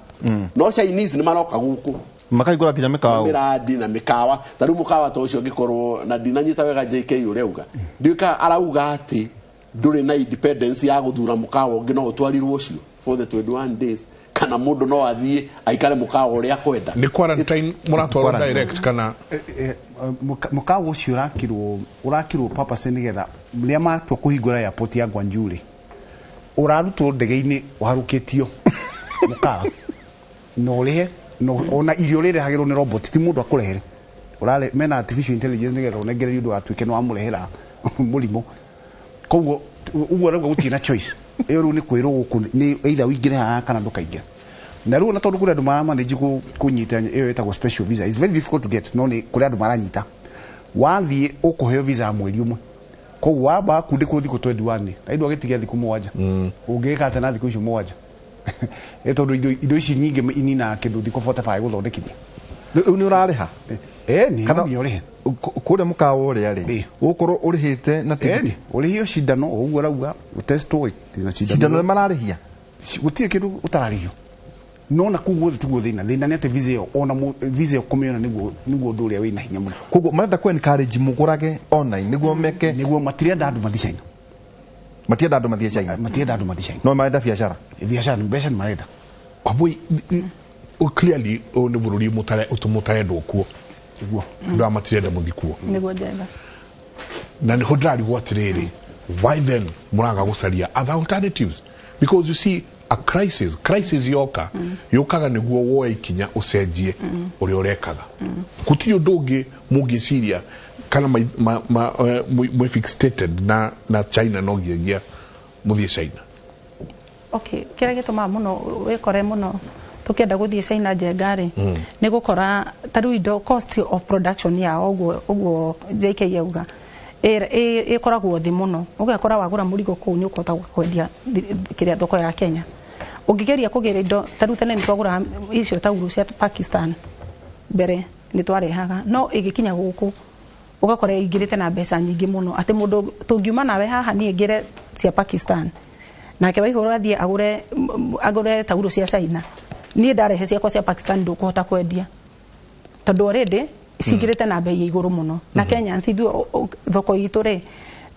no Chinese nĩ maroka gũkũ makaigũra nginya mĩkawa. Mĩrandi na mĩkawa. Ta rĩu mũkawa ta ũcio ũngĩkorwo na ndinanyita wega JK ũrĩa auga, ndiũĩ kana arauga atĩ ndũrĩ na independence ya gũthura mũkawa ũngĩ, no ũtwarirwo ũcio for the 21 days, kana mũndũ no athiĩ aikare mũkawa ũrĩa akwenda. Nĩ quarantine mũratwarwo direct kana? Mũkawa ũcio ũrakirwo purpose nĩgetha rĩrĩa matua kũhingũra airport ya Guangzhou rĩ, ũrarutwo ndege-inĩ ũharũkĩtio mũkawa na ũrĩhe na ona irio rĩrehagĩrwo nĩ robot, ti mũndũ akũrehere. Ũrare mena artificial intelligence nĩgetha ũnengererio ndũgatuĩke nĩ wamũrehera mũrimũ. Koguo ũguo arauga gũtirĩ na choice ĩyo, rĩu nĩ kwĩrwo gũkũ nĩ either ũingĩre haha kana ndũkaingĩra. Na rĩu ona tondũ kũrĩ andũ maramanage kũnyita ĩyo ĩtagwo special visa, it's very difficult to get, no nĩ kũrĩ andũ maranyita. Wathiĩ ũkũheo visa ya mweri ũmwe, koguo wamba kundĩkwo thikũ 21 na indo agĩtigia thikũ 7, ũngĩka atĩa na thikũ icio 7? Ĩ tondũ indo ici nyingĩ ininaga kĩndũ thikũ 45 gũthondekithia. Rĩu nĩ ũrarĩha? Ĩni, no nginya ũrĩhe. Kũrĩa mũkawa ũrĩa rĩ, ũgũkorwo ũrĩhĩte na tigiti? Ũrĩhio cindano o ũguo arauga, ũtestwo na cindano. Cindano nĩ mararĩhia? Gũtirĩ kĩndũ ũtararĩhio. No na kũu guothe tiguo thĩna. Thĩna nĩ atĩ visa ĩyo, ona visa ĩyo kũmĩona nĩguo ũndũ ũrĩa wĩna hinya mũno. Koguo marenda kũ encourage mũgũrage online nĩguo meke. Nĩguo matirenda andũ mathiĩ China. Matienda andũ mathiĩ China. Matienda andũ mathiĩ China. No marenda biacara. Biacara, mbeca nĩ marenda. Wambui, clearly ũyũ nĩ bũrũri mũtarendwo kuo. Nĩguo. Andũ aya matirenda mũthiĩ kuo. Nĩguo Njenga. Na nĩho ndĩrarigwo atĩrĩrĩ, why then mũraga gũcaria other alternatives? Because you see, a crisis yoka, yũkaga nĩguo woe ikinya ũcenjie ũrĩa ũrekaga. Gũtirĩ ũndũ ũngĩ mũngĩciria kana mwĩ fixated na China no nginyagia mũthiĩ China. Okay, kĩrĩa gĩtũmaga mũno wĩkore mũno tũkĩenda gũthiĩ China Njenga rĩ, nĩ gũkora ta rĩu indo cost of production yao ũguo JK auga ĩkoragwo thĩ mũno. Ũgakora wagũra mũrigo kũu nĩ ũkũhota kwendia kĩrĩa thoko ya Kenya. Ũngĩgeria kũgĩra indo ta rĩu tene nĩ twagũraga icio taurũ cia Pakistan mbere nĩ twarehaga, no ĩgĩkinya gũkũ ũgakora ĩingĩrĩte na mbeca nyingĩ mũno atĩ mũndũ tũngiuma nawe haha niĩ ngĩre cia Pakistan nake Waihũra athiĩ agũre taurũ cia China, niĩ ndarehe ciakwa cia Pakistan ndũkũhota kwendia tondũ already cingĩrĩte na bei ya igũrũ mũno. Na Kenyans ithuĩ thoko itũ rĩ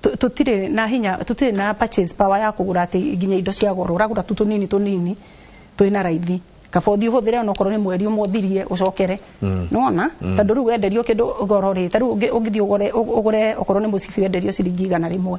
tũtirĩ na hinya, tũtirĩ na purchase power ya kũgũra atĩ nginya indo cia goro, ũragũra tu tũnini tũnini twĩna raithi, kaba ũthiĩ ũhũthĩre onokorwo nĩ mweri ũmwe ũthirie ũcokere. Nĩwona? Tondũ rĩu wenderio kĩndũ goro rĩ, ta rĩu ũngĩthiĩ ũgũre okorwo nĩ mũcibi wenderio ciringi 100,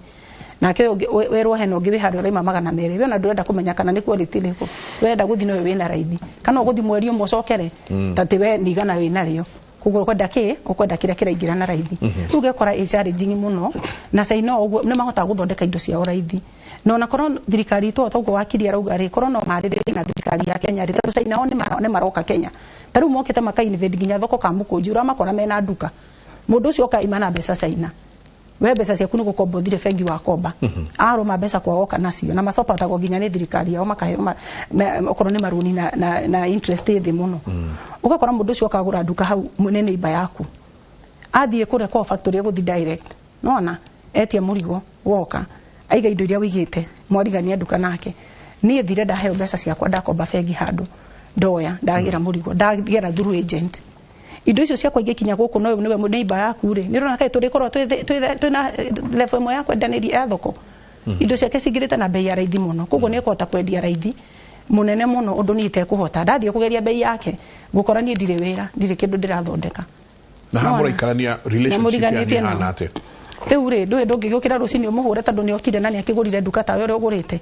nake werwo hena ũngĩ wĩ harĩa ũraima 200, we ona ndũrenda kũmenya kana nĩ quality ĩrĩkũ, wenda gũthiĩ noyo wĩna raithi, kana ũgũthiĩ mweri ũmwe ũcokere ta atĩ we nĩ 100 wĩnarĩo, koguo ũkwenda kĩ, ũkwenda kĩrĩa kĩraingĩra na raithi. Rĩu ũgekora ĩ challenging mũno, na China ũguo nĩ mahotaga gũthondeka indo ciao raithi. Na ona korwo thirikari itũ o ta ũguo wakiri arauga rĩ, korwo no marĩrĩrie na thirikari ya Kenya rĩ, tondũ China o nĩ maroka Kenya. Ta rĩu mokĩte maka invade nginya thoko ka Mũkũnji, ũramakora mena nduka. Mũndũ ũcio oka ima na mbeca China. We mbeca ciaku nĩ gũkomba ũthire bengi wakomba. Arũma mbeca kwa woka nacio, na macopatagwo nginya nĩ thirikari yao, makaheo okorwo nĩ marũni na interest ĩ thĩ mũno. Ũgakora mũndũ ũcio oka agũra nduka hau nĩ neighbor yaku. Athiĩ kũrĩa kwa factory egũthiĩ direct. Nĩwona? Etia mũrigo woka, aiga indo iria wĩigĩte, mwarigania nduka nake. Niĩ thire ndaheo mbeca ciakwa ndakomba bengi handũ, ndoya, ndagĩra mũrigo, ndagera through agent. Indo icio ciakwa ingĩkinya gũkũ no nĩwe neighbor yaku rĩ, nĩ ũrona kaĩ tũrĩkorwo twĩna level ĩmwe ya kwendanĩria ya thoko. Indo ciake cingĩrĩte na bei ya raithi mũno, koguo nĩ ekũhota kwendia raithi mũnene mũno ũndũ niĩ itekũhota. Ndathiĩ kũgeria bei yake, ngũkora niĩ ndirĩ wĩra, ndirĩ kĩndũ ndĩrathondeka. Na haha mũraikarania relationship Na mũriganĩtie yanyu nao. ĩhana atĩa? Rĩu rĩ, ndũĩ ndũngĩgĩũkĩra rũcinĩ ũmũhũre tondũ nĩ okire na nĩ akĩgũrire nduka tawe ũrĩa ũgũrĩte.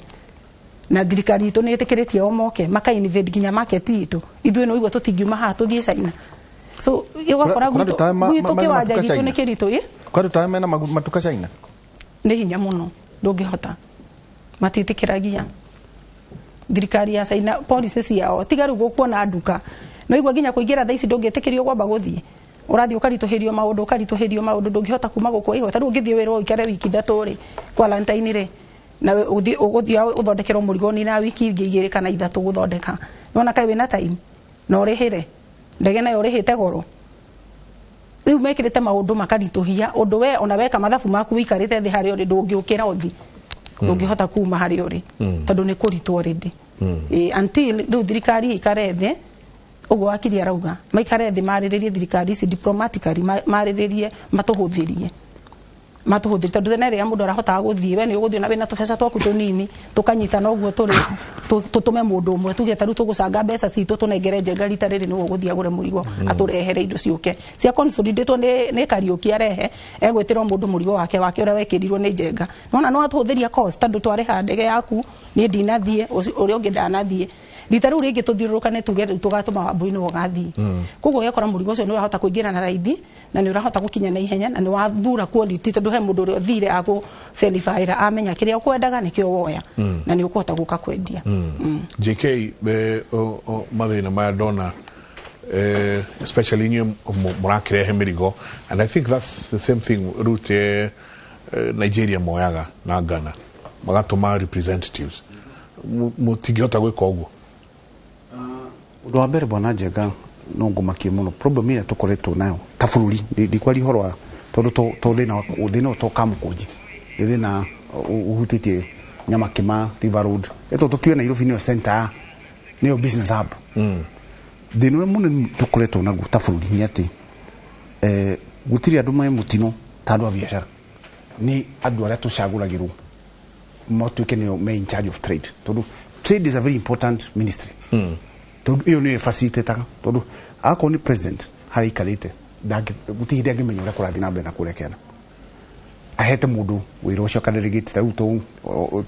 Na thirikari itũ nĩ ĩtĩkĩrĩtie o moke, maka invade nginya market itũ. Ithuĩ no igua tũtingiuma haha tũthiĩ China. So, ũgakora Kũrĩa andũ ta gwitũ kĩwanja matuka gitũ China? nĩ kĩritũ, ĩ? Kũrĩa andũ ta mena matuka China? Nĩ hinya mũno, ndũngĩhota. Matiĩtĩkĩragia. Thirikari ya China policy ciao, tiga rĩu gũkuona nduka. No igua nginya kũingĩra thaa ici ndũngĩtĩkĩrio kwamba gũthiĩ. Ũrathiĩ ũkaritũhĩrio maũndũ, ũkaritũhĩrio maũndũ, ndũngĩhota kuma gũkũ ihota. Rĩu ũngĩthiĩ wĩra ũikare wiki 3 rĩ, quarantine rĩ, na ũthiĩ ũgũthiĩ ũthondekerwo mũrigo nina wiki ingĩ 2 kana 3 gũthondeka. Nĩwona kaĩ wĩna time na ũrĩhĩre ndege nayo ũrĩhĩte goro. Rĩu mekĩrĩte maũndũ makaritũhia ũndũ we ona weka mathabu maku ũikarĩte thĩ harĩa ũrĩ ndũngĩũkĩra ũthiĩ. Ndũngĩhota kuma harĩa ũrĩ tondũ nĩ kũritũ already. Until rĩu thirikari ĩikare thĩ, ũguo wakiri arauga, maikare thĩ marĩrĩrie thirikari ici diplomatically, marĩrĩrie matũhũthĩrie. Matũhũthĩrie tondũ tene rĩrĩa mũndũ arahotaga gũthiĩ, we nĩ ũgũthiĩ na wĩna tũbeca twaku tũnini, tũkanyitana ũguo tũrĩ, tũtũme mũndũ ũmwe, tuge ta rĩu tũgũcanga mbeca citũ tũnengere Njenga rita rĩrĩ nĩwe ũgũthiĩ agũre mũrigo, atũrehere indo ciũke. Cia consolidatwo nĩ Kariũki arehe, egwĩtĩrwo mũndũ mũrigo wake ũrĩa wekĩrirwo nĩ Njenga. Nĩwona nĩ watũhũthĩria cost tondũ twarĩha ndege yaku, niĩ ndinathiĩ, ũrĩa ũngĩ ndanathiĩ. Rita rĩu rĩngĩ tũthiũrũrũkane tuge rĩu tũgatũma Wambui nĩwe ũgathiĩ. Koguo ũgakora mũrigo ũcio nĩ ũrahota kũingĩra na raithi, na nĩ ũrahota gũkinya na ihenya, na nĩ wathura quality tondũ he mũndũ ũrĩa ũthire agũ-verify-ĩra, amenya kĩrĩa ũkwendaga nĩkĩo woya, na nĩ ũkũhota gũka kwendia. JK, mathĩna maya ndona, especially inyuĩ mũrakĩrehe mĩrigo, and I think that's the same thing route, Nigeria moyaga na Ghana, magatũma representatives. Mũtingĩhota gwĩka ũguo? Ũndũ wa mbere bwana Njenga, No ngũmakie mũno problem ĩrĩa tũkoretwo nayo ta bũrũri. Ndikwaria ũhoro wa tondũ to thĩna thĩna ũyũ to Kamũkũnji, nĩ thĩna ũhutĩtie Nyamakima, River Road, ĩtũ tũkiũe Nairobi nĩyo center, nĩyo business hub. Thĩna ũrĩa mũnene tũkoretwo naguo ta bũrũri nĩ atĩ gũtirĩ andũ me mũtino ta andũ a biacara, nĩ andũ arĩa tũcagũragĩrwo matuĩke nĩo me in charge of trade, tondũ trade is a very important ministry, tondũ ĩyo nĩyo ĩfacilitataga, tondũ akorwo nĩ president harĩa aikarĩte gũtirĩ hĩndĩ angĩmenya ũrĩa kũrathiĩ na mbere na kũrĩa kĩanda ahete mũndũ wĩra ũcio akadelegate. Ta rĩu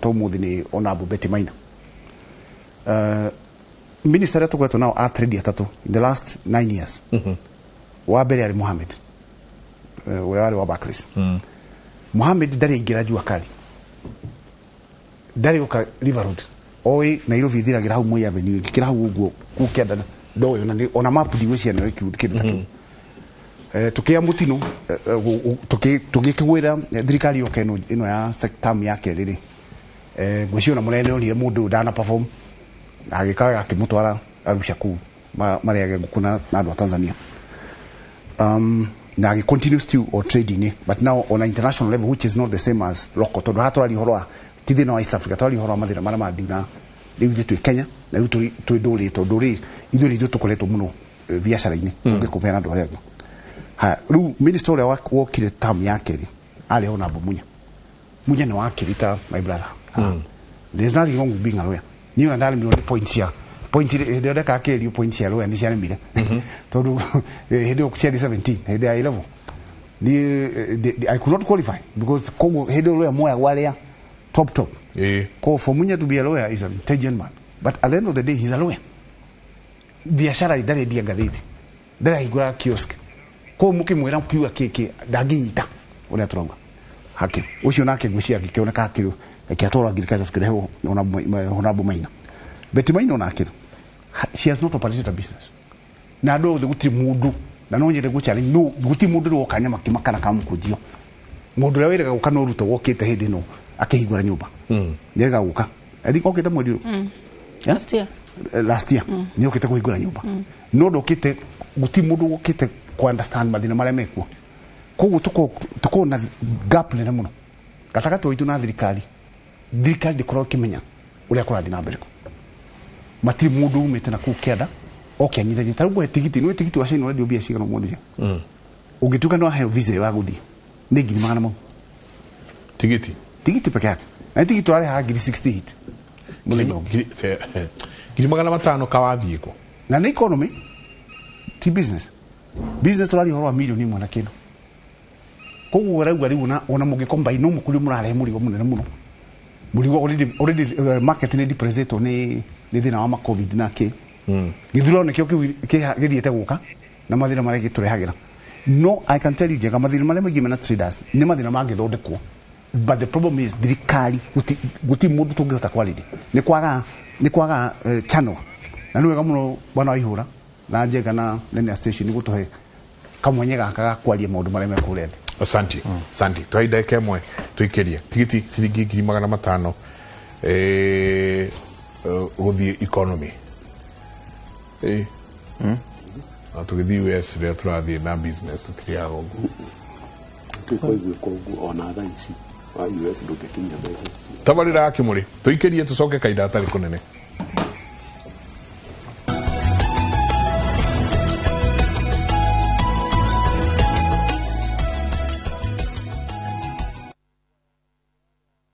to ũmũthĩ nĩ Honorable Betty Maina, minister arĩa tũkoretwo nao a trade atatũ in the last 9 years. Wa mbere arĩ Mohamed, ũrĩa warĩ wa Barclays. Mohamed ndarĩ aingĩra jua kali, ndarĩ oka River Road, oĩ Nairobi ĩthiragĩra hau Moi Avenue, ĩngĩkĩra hau ũguo kũu kĩanda ndoĩ, ona ona map ndigwĩciria nĩoĩ kĩndũ ta kĩu. Tukĩa mũtino tũgĩkĩgwĩra thirikari yoka ĩno ya term ya kerĩ rĩ, ngwĩciria ona mũnene onire mũndũ ũyũ ndana perform na agĩka wega akĩmũtwara Arusha kũu marĩage ngũkũ na andũ a Tanzania, na agĩ continue still on trading, but now on an international level, which is not the same as local, tondũ haha tũraria ũhoro wa ti thĩna wa East Africa, tũraria ũhoro wa mathĩna marĩa mandiu na rĩu ithuĩ twĩ Kenya na rĩu twĩ ndũrĩrĩ, tondũ rĩ ithuĩ nĩ ithuĩ tũkoretwo mũno biacara-inĩ ũngĩkũmpea na andũ arĩa angĩ. Haya, rĩu minister ũrĩa wokire term ya kerĩ arĩ Honorable Munya. Munya nĩ wakiri ta my brother. There's nothing wrong with being a lawyer. Niĩ ona ndaremirwo nĩ point cia point hĩndĩ ĩrĩa ndekaga kĩgerio, point cia lawyer nĩ ciaremire, tondũ hĩndĩ ĩyo ciarĩ 17 hĩndĩ ya A level. Niĩ I could not qualify because koguo hĩndĩ ĩyo lawyer moyagwo arĩa top top. Ko for Munya to be a lawyer is an intelligent man, but at the end of the day he's a lawyer. Biacara ndarendia ngathĩti, ndarahingũra kiosk, koguo mũkĩmwĩra kiuga kĩkĩ ndangĩnyita ũrĩa tũrauga. Hakiri ũcio nake ngwĩciria akĩoneka hakiri akĩatwarwo agriculture, tukĩrehwo Honorable Maina. Betty Maina onake she has not operated a business na andũ othe gũtirĩ mũndũ, na no nyende gũ-challenge, no gũtirĩ mũndũ ũrĩ woka Nyamakima kana Kamũkũnjio. Mũndũ ũrĩa wĩrĩga gũka no Ruto wokĩte hĩndĩ ĩno akĩhingũra nyũmba, nĩerĩga gũka. I think okĩte mweri ũyũ. Yeah? Last year. Last year nĩ okĩte kũhingũra nyũmba, no ndokĩte, gũtirĩ mũndũ wokĩte ku understand mathĩna marĩa mekuo. Koguo tũkorwo na gap nene mũno gatagatĩ waitũ na thirikari. Thirikari ndĩkorwo ĩkĩmenya ũrĩa kũrathiĩ na mbere, matirĩ mũndũ umĩte na kũu kĩanda oke anyithanie. Ta rĩu ngũhe tigiti, nĩ tigiti wa China ũrendio mbia cigana ũmũthĩ? Ũngĩtuĩka nĩ waheo visa ĩyo ya gũthiĩ nĩ ngiri magana mau. Tigiti? Tigiti peke yake, na nĩ tigiti ũrarĩhaga ngiri 68 mũthenya ũngĩ. 500,000 kawathiĩ kũ? Na nĩ economy, ti business. Business tũraria ũhoro wa mirioni 1 na kĩndũ. Koguo ũrauga rĩu ona mũngĩkombai no mũkũrĩ mũrarehe mũrigo mũnene mũno, mũrigo already market nĩ depressed nĩ thĩna wa ma COVID na kĩ gĩthurano nĩkĩo kĩu gĩthiĩte gũka na mathĩna marĩa gĩtũrehagĩra. No I can tell you, Njega, mathĩna marĩa maingĩ mena traders nĩ mathĩna mangĩthondekwo, but the problem is thirikari gũtirĩ mũndũ tũngĩhota kwarĩria, nĩ kwaga channel. Na nĩ wega mũno bwana Waihũra na Njega na nene ya station gũtũhe kamwenye gaka ga kwaria maũndũ marĩa mekũrĩa thĩ. Asante, asante. Twai ndagĩka ĩmwe tũikĩrie tigiti ciringi 500,000 gũthiĩ economy. Na tũgĩthiĩ US rĩrĩa tũrathiĩ na business tũtirĩaga ũguo. Twĩkwaiguĩka ũguo ona thaa ici wa US ndũngĩkinyia mbeca icio. Tabarĩra ya kĩmũrĩ tũikĩrie, tũcoke kahinda hatarĩ kũnene.